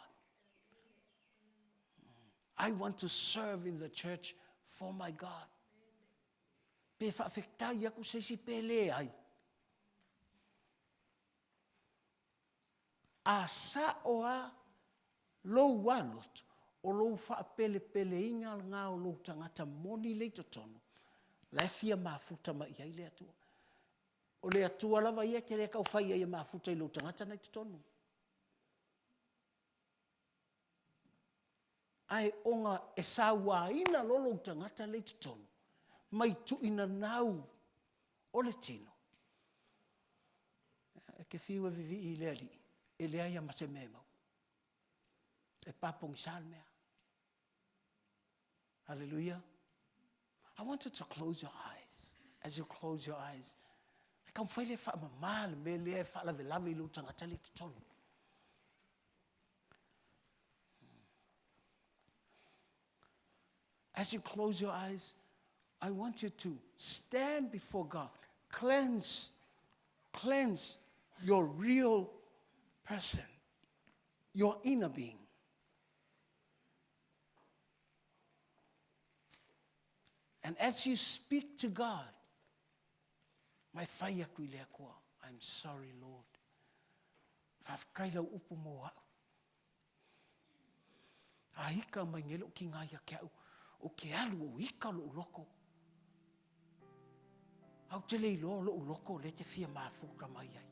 I want to serve in the church for my God. Pe faafetai atu se isi pe leai. A sao lava lou lava loto, o lou faapelepeleina lena o lou tagata moni lea i totonu, la e fia mafuta mai i ai le Atua. O le Atua lava ia e te le tau fai i ai e mafuta i lou tagata lena i totonu. Ae ona e sauaina loa lou tagata lea i totonu, mai tuuinanau o le tino, e te fiu e vivii i le Alii, e leai lava ma se mea e maua. E papogisa le mea. Hallelujah. I want you to close your eyes. As you close your eyes, e taumafai lea e faamama le mea lea e faalavelave i lou tagata lea i totonu. As you close your eyes, I want you to stand before God. Cleanse, cleanse your real person, your inner being. And as you speak to God, mai fai aku i le Atua, I'm sorry, Lord. Faafetai lau upu mo a'u. A ika mai nei lo'u tiga ia te a'u, ou te alu o ika lo'u loto. Ae ou te le iloa o lo'u loto lea e te fia mafuta mai ai.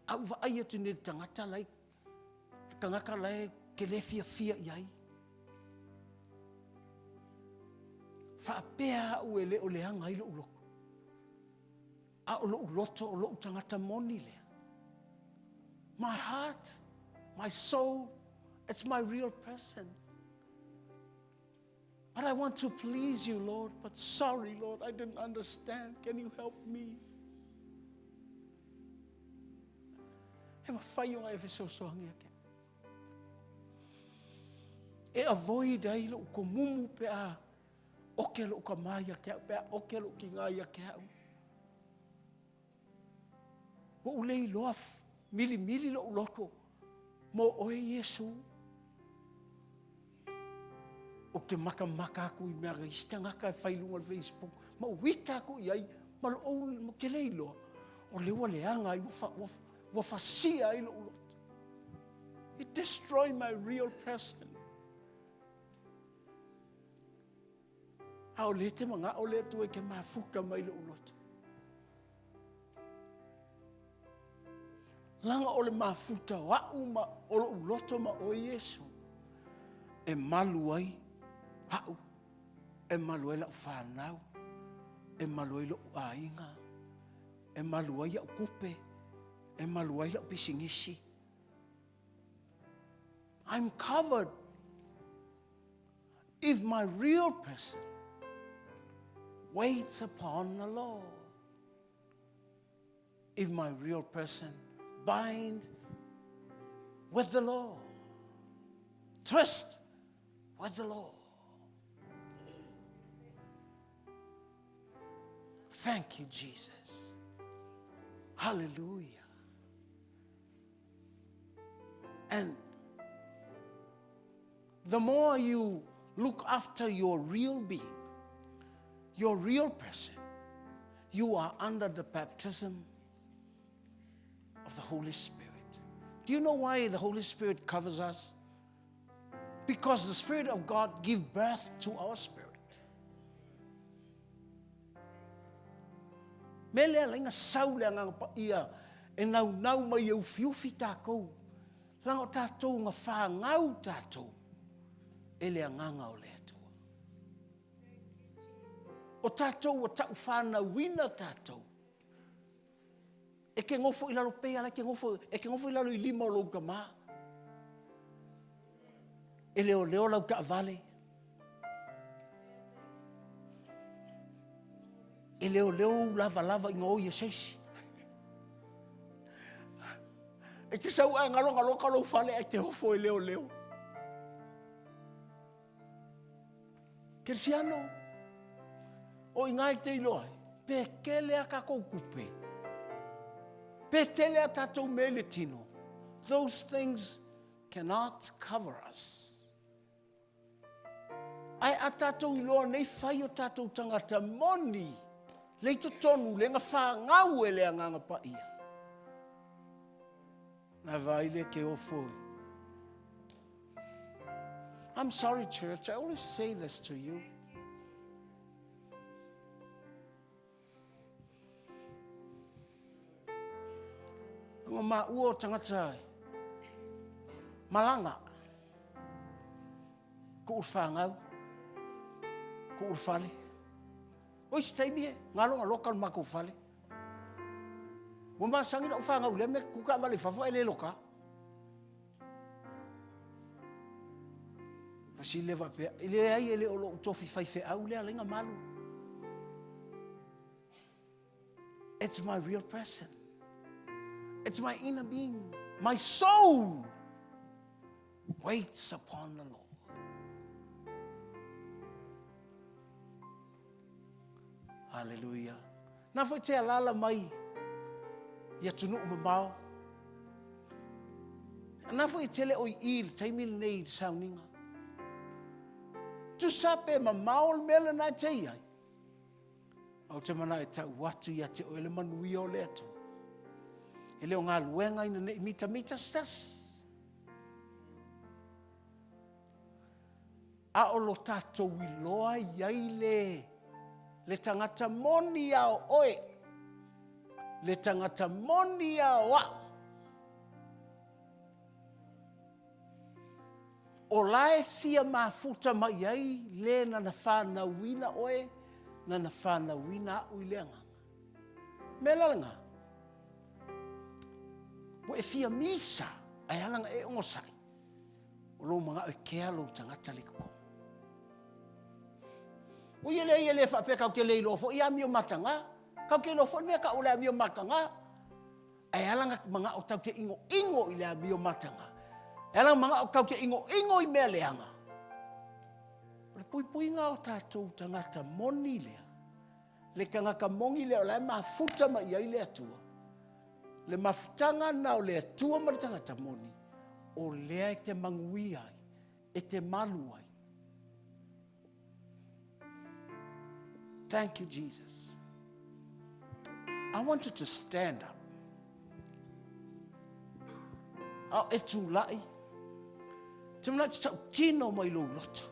A ou vaai atu nei i le tagata la e, le tagata la e te le fiafia i ai. Faapea au e le o leaga ai lou loto. A o lou loto o lou tagata moni lea. My heart, my soul, it's my real person. But I want to please you, Lord. But sorry, Lord, I didn't understand. Can you help me? E mafai ona e fesoasoani ake. E avoid ai lou komumu pe a oke lou kamā ia te au, pe a oke lou tiga ia te au. Ua ou le iloa milimili lou loto mo oe Iesu. Ou te matamata atu i mea a isi tagata e fai i luga o le Facebook, ma ou ita atu i ai, ma lou, ou te le iloa, o lea ua leaga ai, ua, ua, ua fasia ai lou loto. It destroy my real person. A o lea e te manao le Atua e te mafuta mai lou loto. Laga o le mafuta o a'u ma o lo'u loto ma oe Iesu e malu ai a'u, e malu ai la'u fanau, e malu ai lo'u aiga, e malu ai a'u tupe, e malu ai la'u pisinisi. I'm covered if my real person waits upon the Lord. If my real person binds with the Lord, twist with the Lord. Thank you, Jesus. Hallelujah. And the more you look after your real being, your real person, you are under the baptism of the Holy Spirit. Do you know why the Holy Spirit covers us? Because the Spirit of God gives birth to our spirit. Me lea laina sau le agaga paia e naunau mai e ufiufi takou, leaga o tatou na fanau tatou e le agaga o le Atua. O tatou ua taufanauina tatou. E ke nofo i lalo pea, e ke nofo, e ke nofo i lalo i lima o lou tama. E leoleo lau taavale. E leoleo ou lavalava ina o ia se isi. E te sau ae galogaloka lou fale ae te ofo e leoleo. Kerisiano, o i ina e te iloa ai, pe tele a tatou tupe, pe tele a tatou mea i le tino, those things cannot cover us. Ae a tatou iloa nei fai o tatou tagata moni, lea i totonu, lea na fanau e le Agaga Paia. Na vaai lea ke ofo i. I'm sorry, church, I always say this to you. Nga maua o tagata malaga. Kuu le fanau, kuu le fale. O isi taimi e galogaloka le matou fale. Ua masani lau fanau i lea mea, tu taavale i fafo ae le loka. Fesili lea faapea, e leai e le o lou tofi faifeau lea alai na malu. It's my real person. It's my inner being. My soul waits upon the Lord. Hallelujah. Na foi te alala mai i atunuu mamao. Na foi e tele oi i le taimi lenei i le sauniga. Tusa pe mamao le mea lena e te i ai. Ou te manao e tau atu ia te oe le manuia o le Atua. E le o galuega ina ne i mitamita se tasi. A o lo tatou iloa i ai le, le tagata moni a o oe, le tagata moni a o au. O la e fia mafuta mai ai le nana whanauina oe, nana whanauina au i le agaga. Mea la lena. Ua e fia misa, ae ala na e ogosai. O lou manao e kea lou tagata le totonu. Ua ia lea ia le faapea kau te le iloa foi amio mataga. Kau te iloa foi le mea tau o le amio mataga. Ae ala na manao tau te ingoingo i le amio mataga. E ala manao tau te ingoingo i mea leaga. O le puipuiga o tatou tagata moni lea. Le tagata moni lea o la e mafuta mai ai le Atua. Le mafutaga na o le Atua ma le tagata moni, o lea e te manuia ai, e te malu ai. Thank you, Jesus. I want you to stand up. A e tūlai. Te mana te tautino mai lou loto.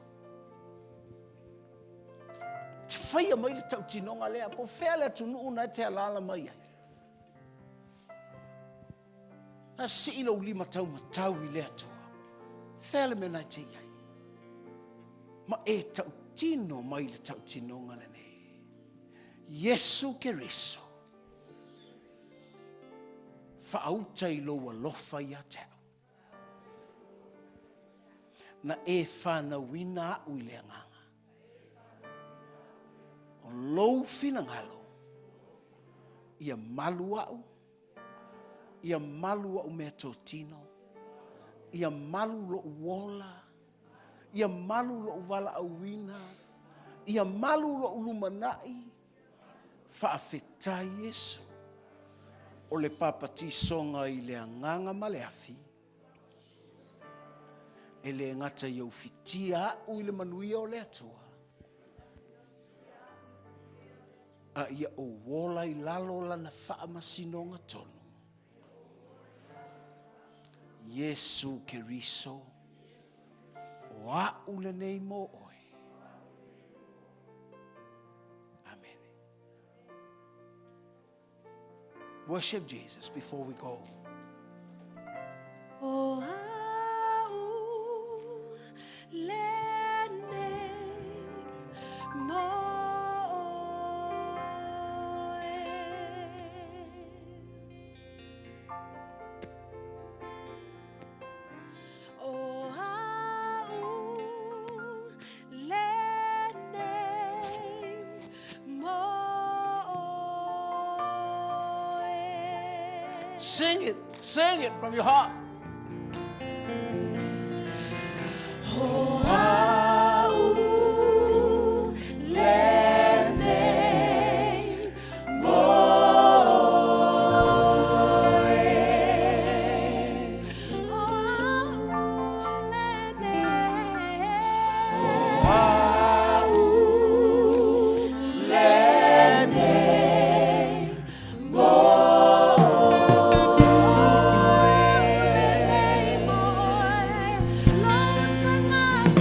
Te whaia mai le tautinoga lea. Po whea le atunuu na e te alala mai ai. Na sii lou lima taumatau i le Atua. Fea le mea na e te i ai. Ma e tautino mai le tautinoga lenei. Iesu Keriso. Faauta i lou alofa ia te au. Na e whanauina au i le agaga. O lou finagalo, ia malu au, ia malu au mea totino, ia malu lou ola, ia malu lou valaauina, ia malu lou lumanai, faafetai Iesu. O le papatisoga i le agaga ma le afi, e le gata i ou fitia au i le manuia o le Atua, a ia ou ola i lalo lana faamasinoga tonu. Iesu Keriso, o au lenei mo oe. Amen. Worship Jesus before we go. O au lenei mo oe. O au lenei mo oe. Sing it from your heart. O au lenei mo oe. O au lenei. O au lenei mo oe. Lenei mo oe. Lou tagata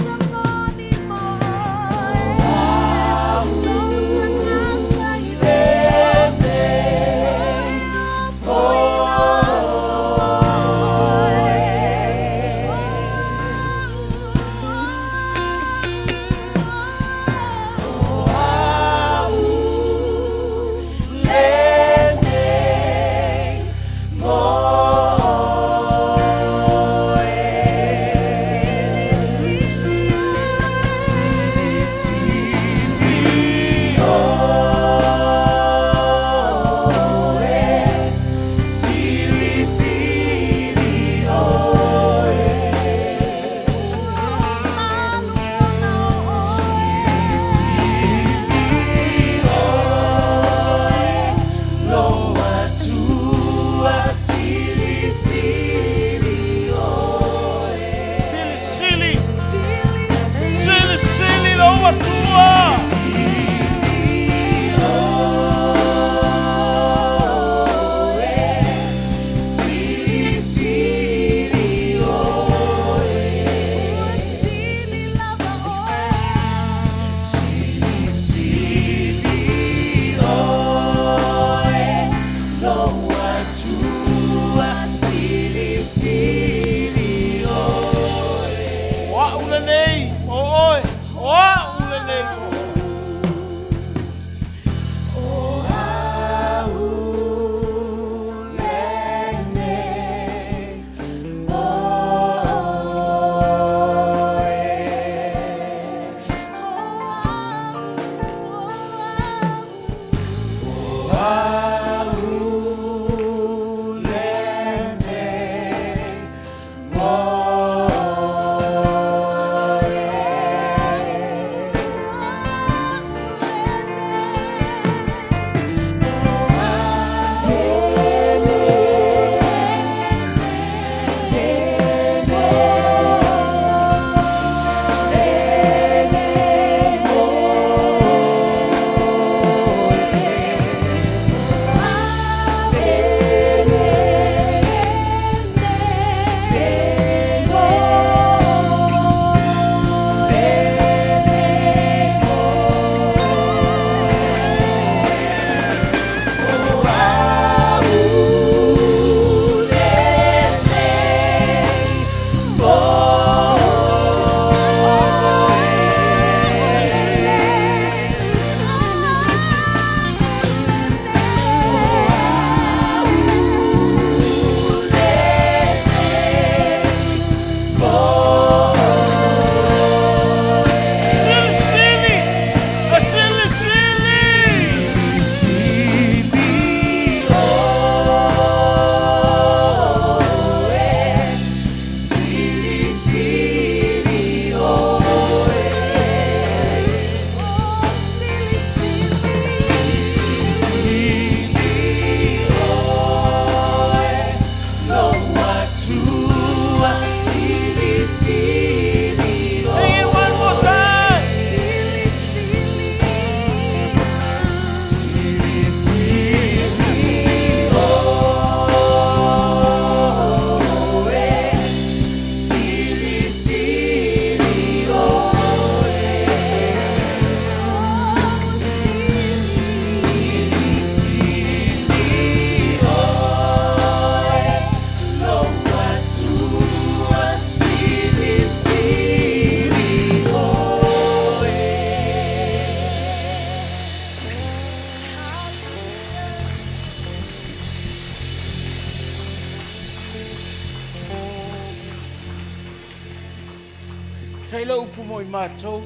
Faafetai lau upu mo i matou.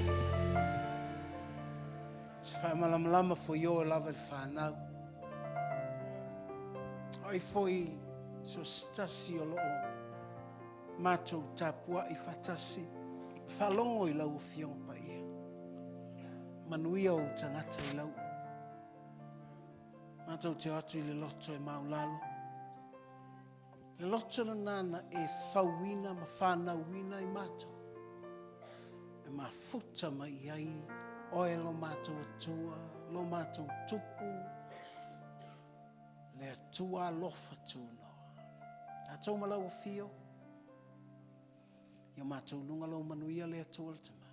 Se faamalamalama foi o e lava i le fanau. Ai foi so se tasi o loo matou tapuai faatasi. Faalogo i lau Afioga Paia. Manuia ou tagata i lau. Matou te o atu i le loto e maulalo. Le loto lena na e fauina ma fanauina i matou. E mafuta mai i ai oe lo matou Atua, lo matou Tupu, le Atua alofa tunoa. Tatou ma lau afio, ia matou luga lou manuia le Atua le Tama.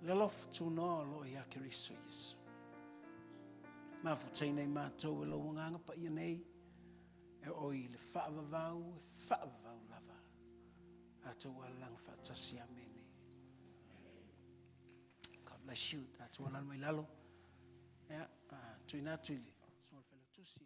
Le alofa tunoa o loo ia Keriso Iesu. Mafutaina i matou e lou agaga paia nei, e oo i le faavavau, e faavavau lava. Tatou alalaga faatasi. Amene. God bless you. Tatou alala mai lalo. Ia, tuuina atu i le susuga i le Failautusi.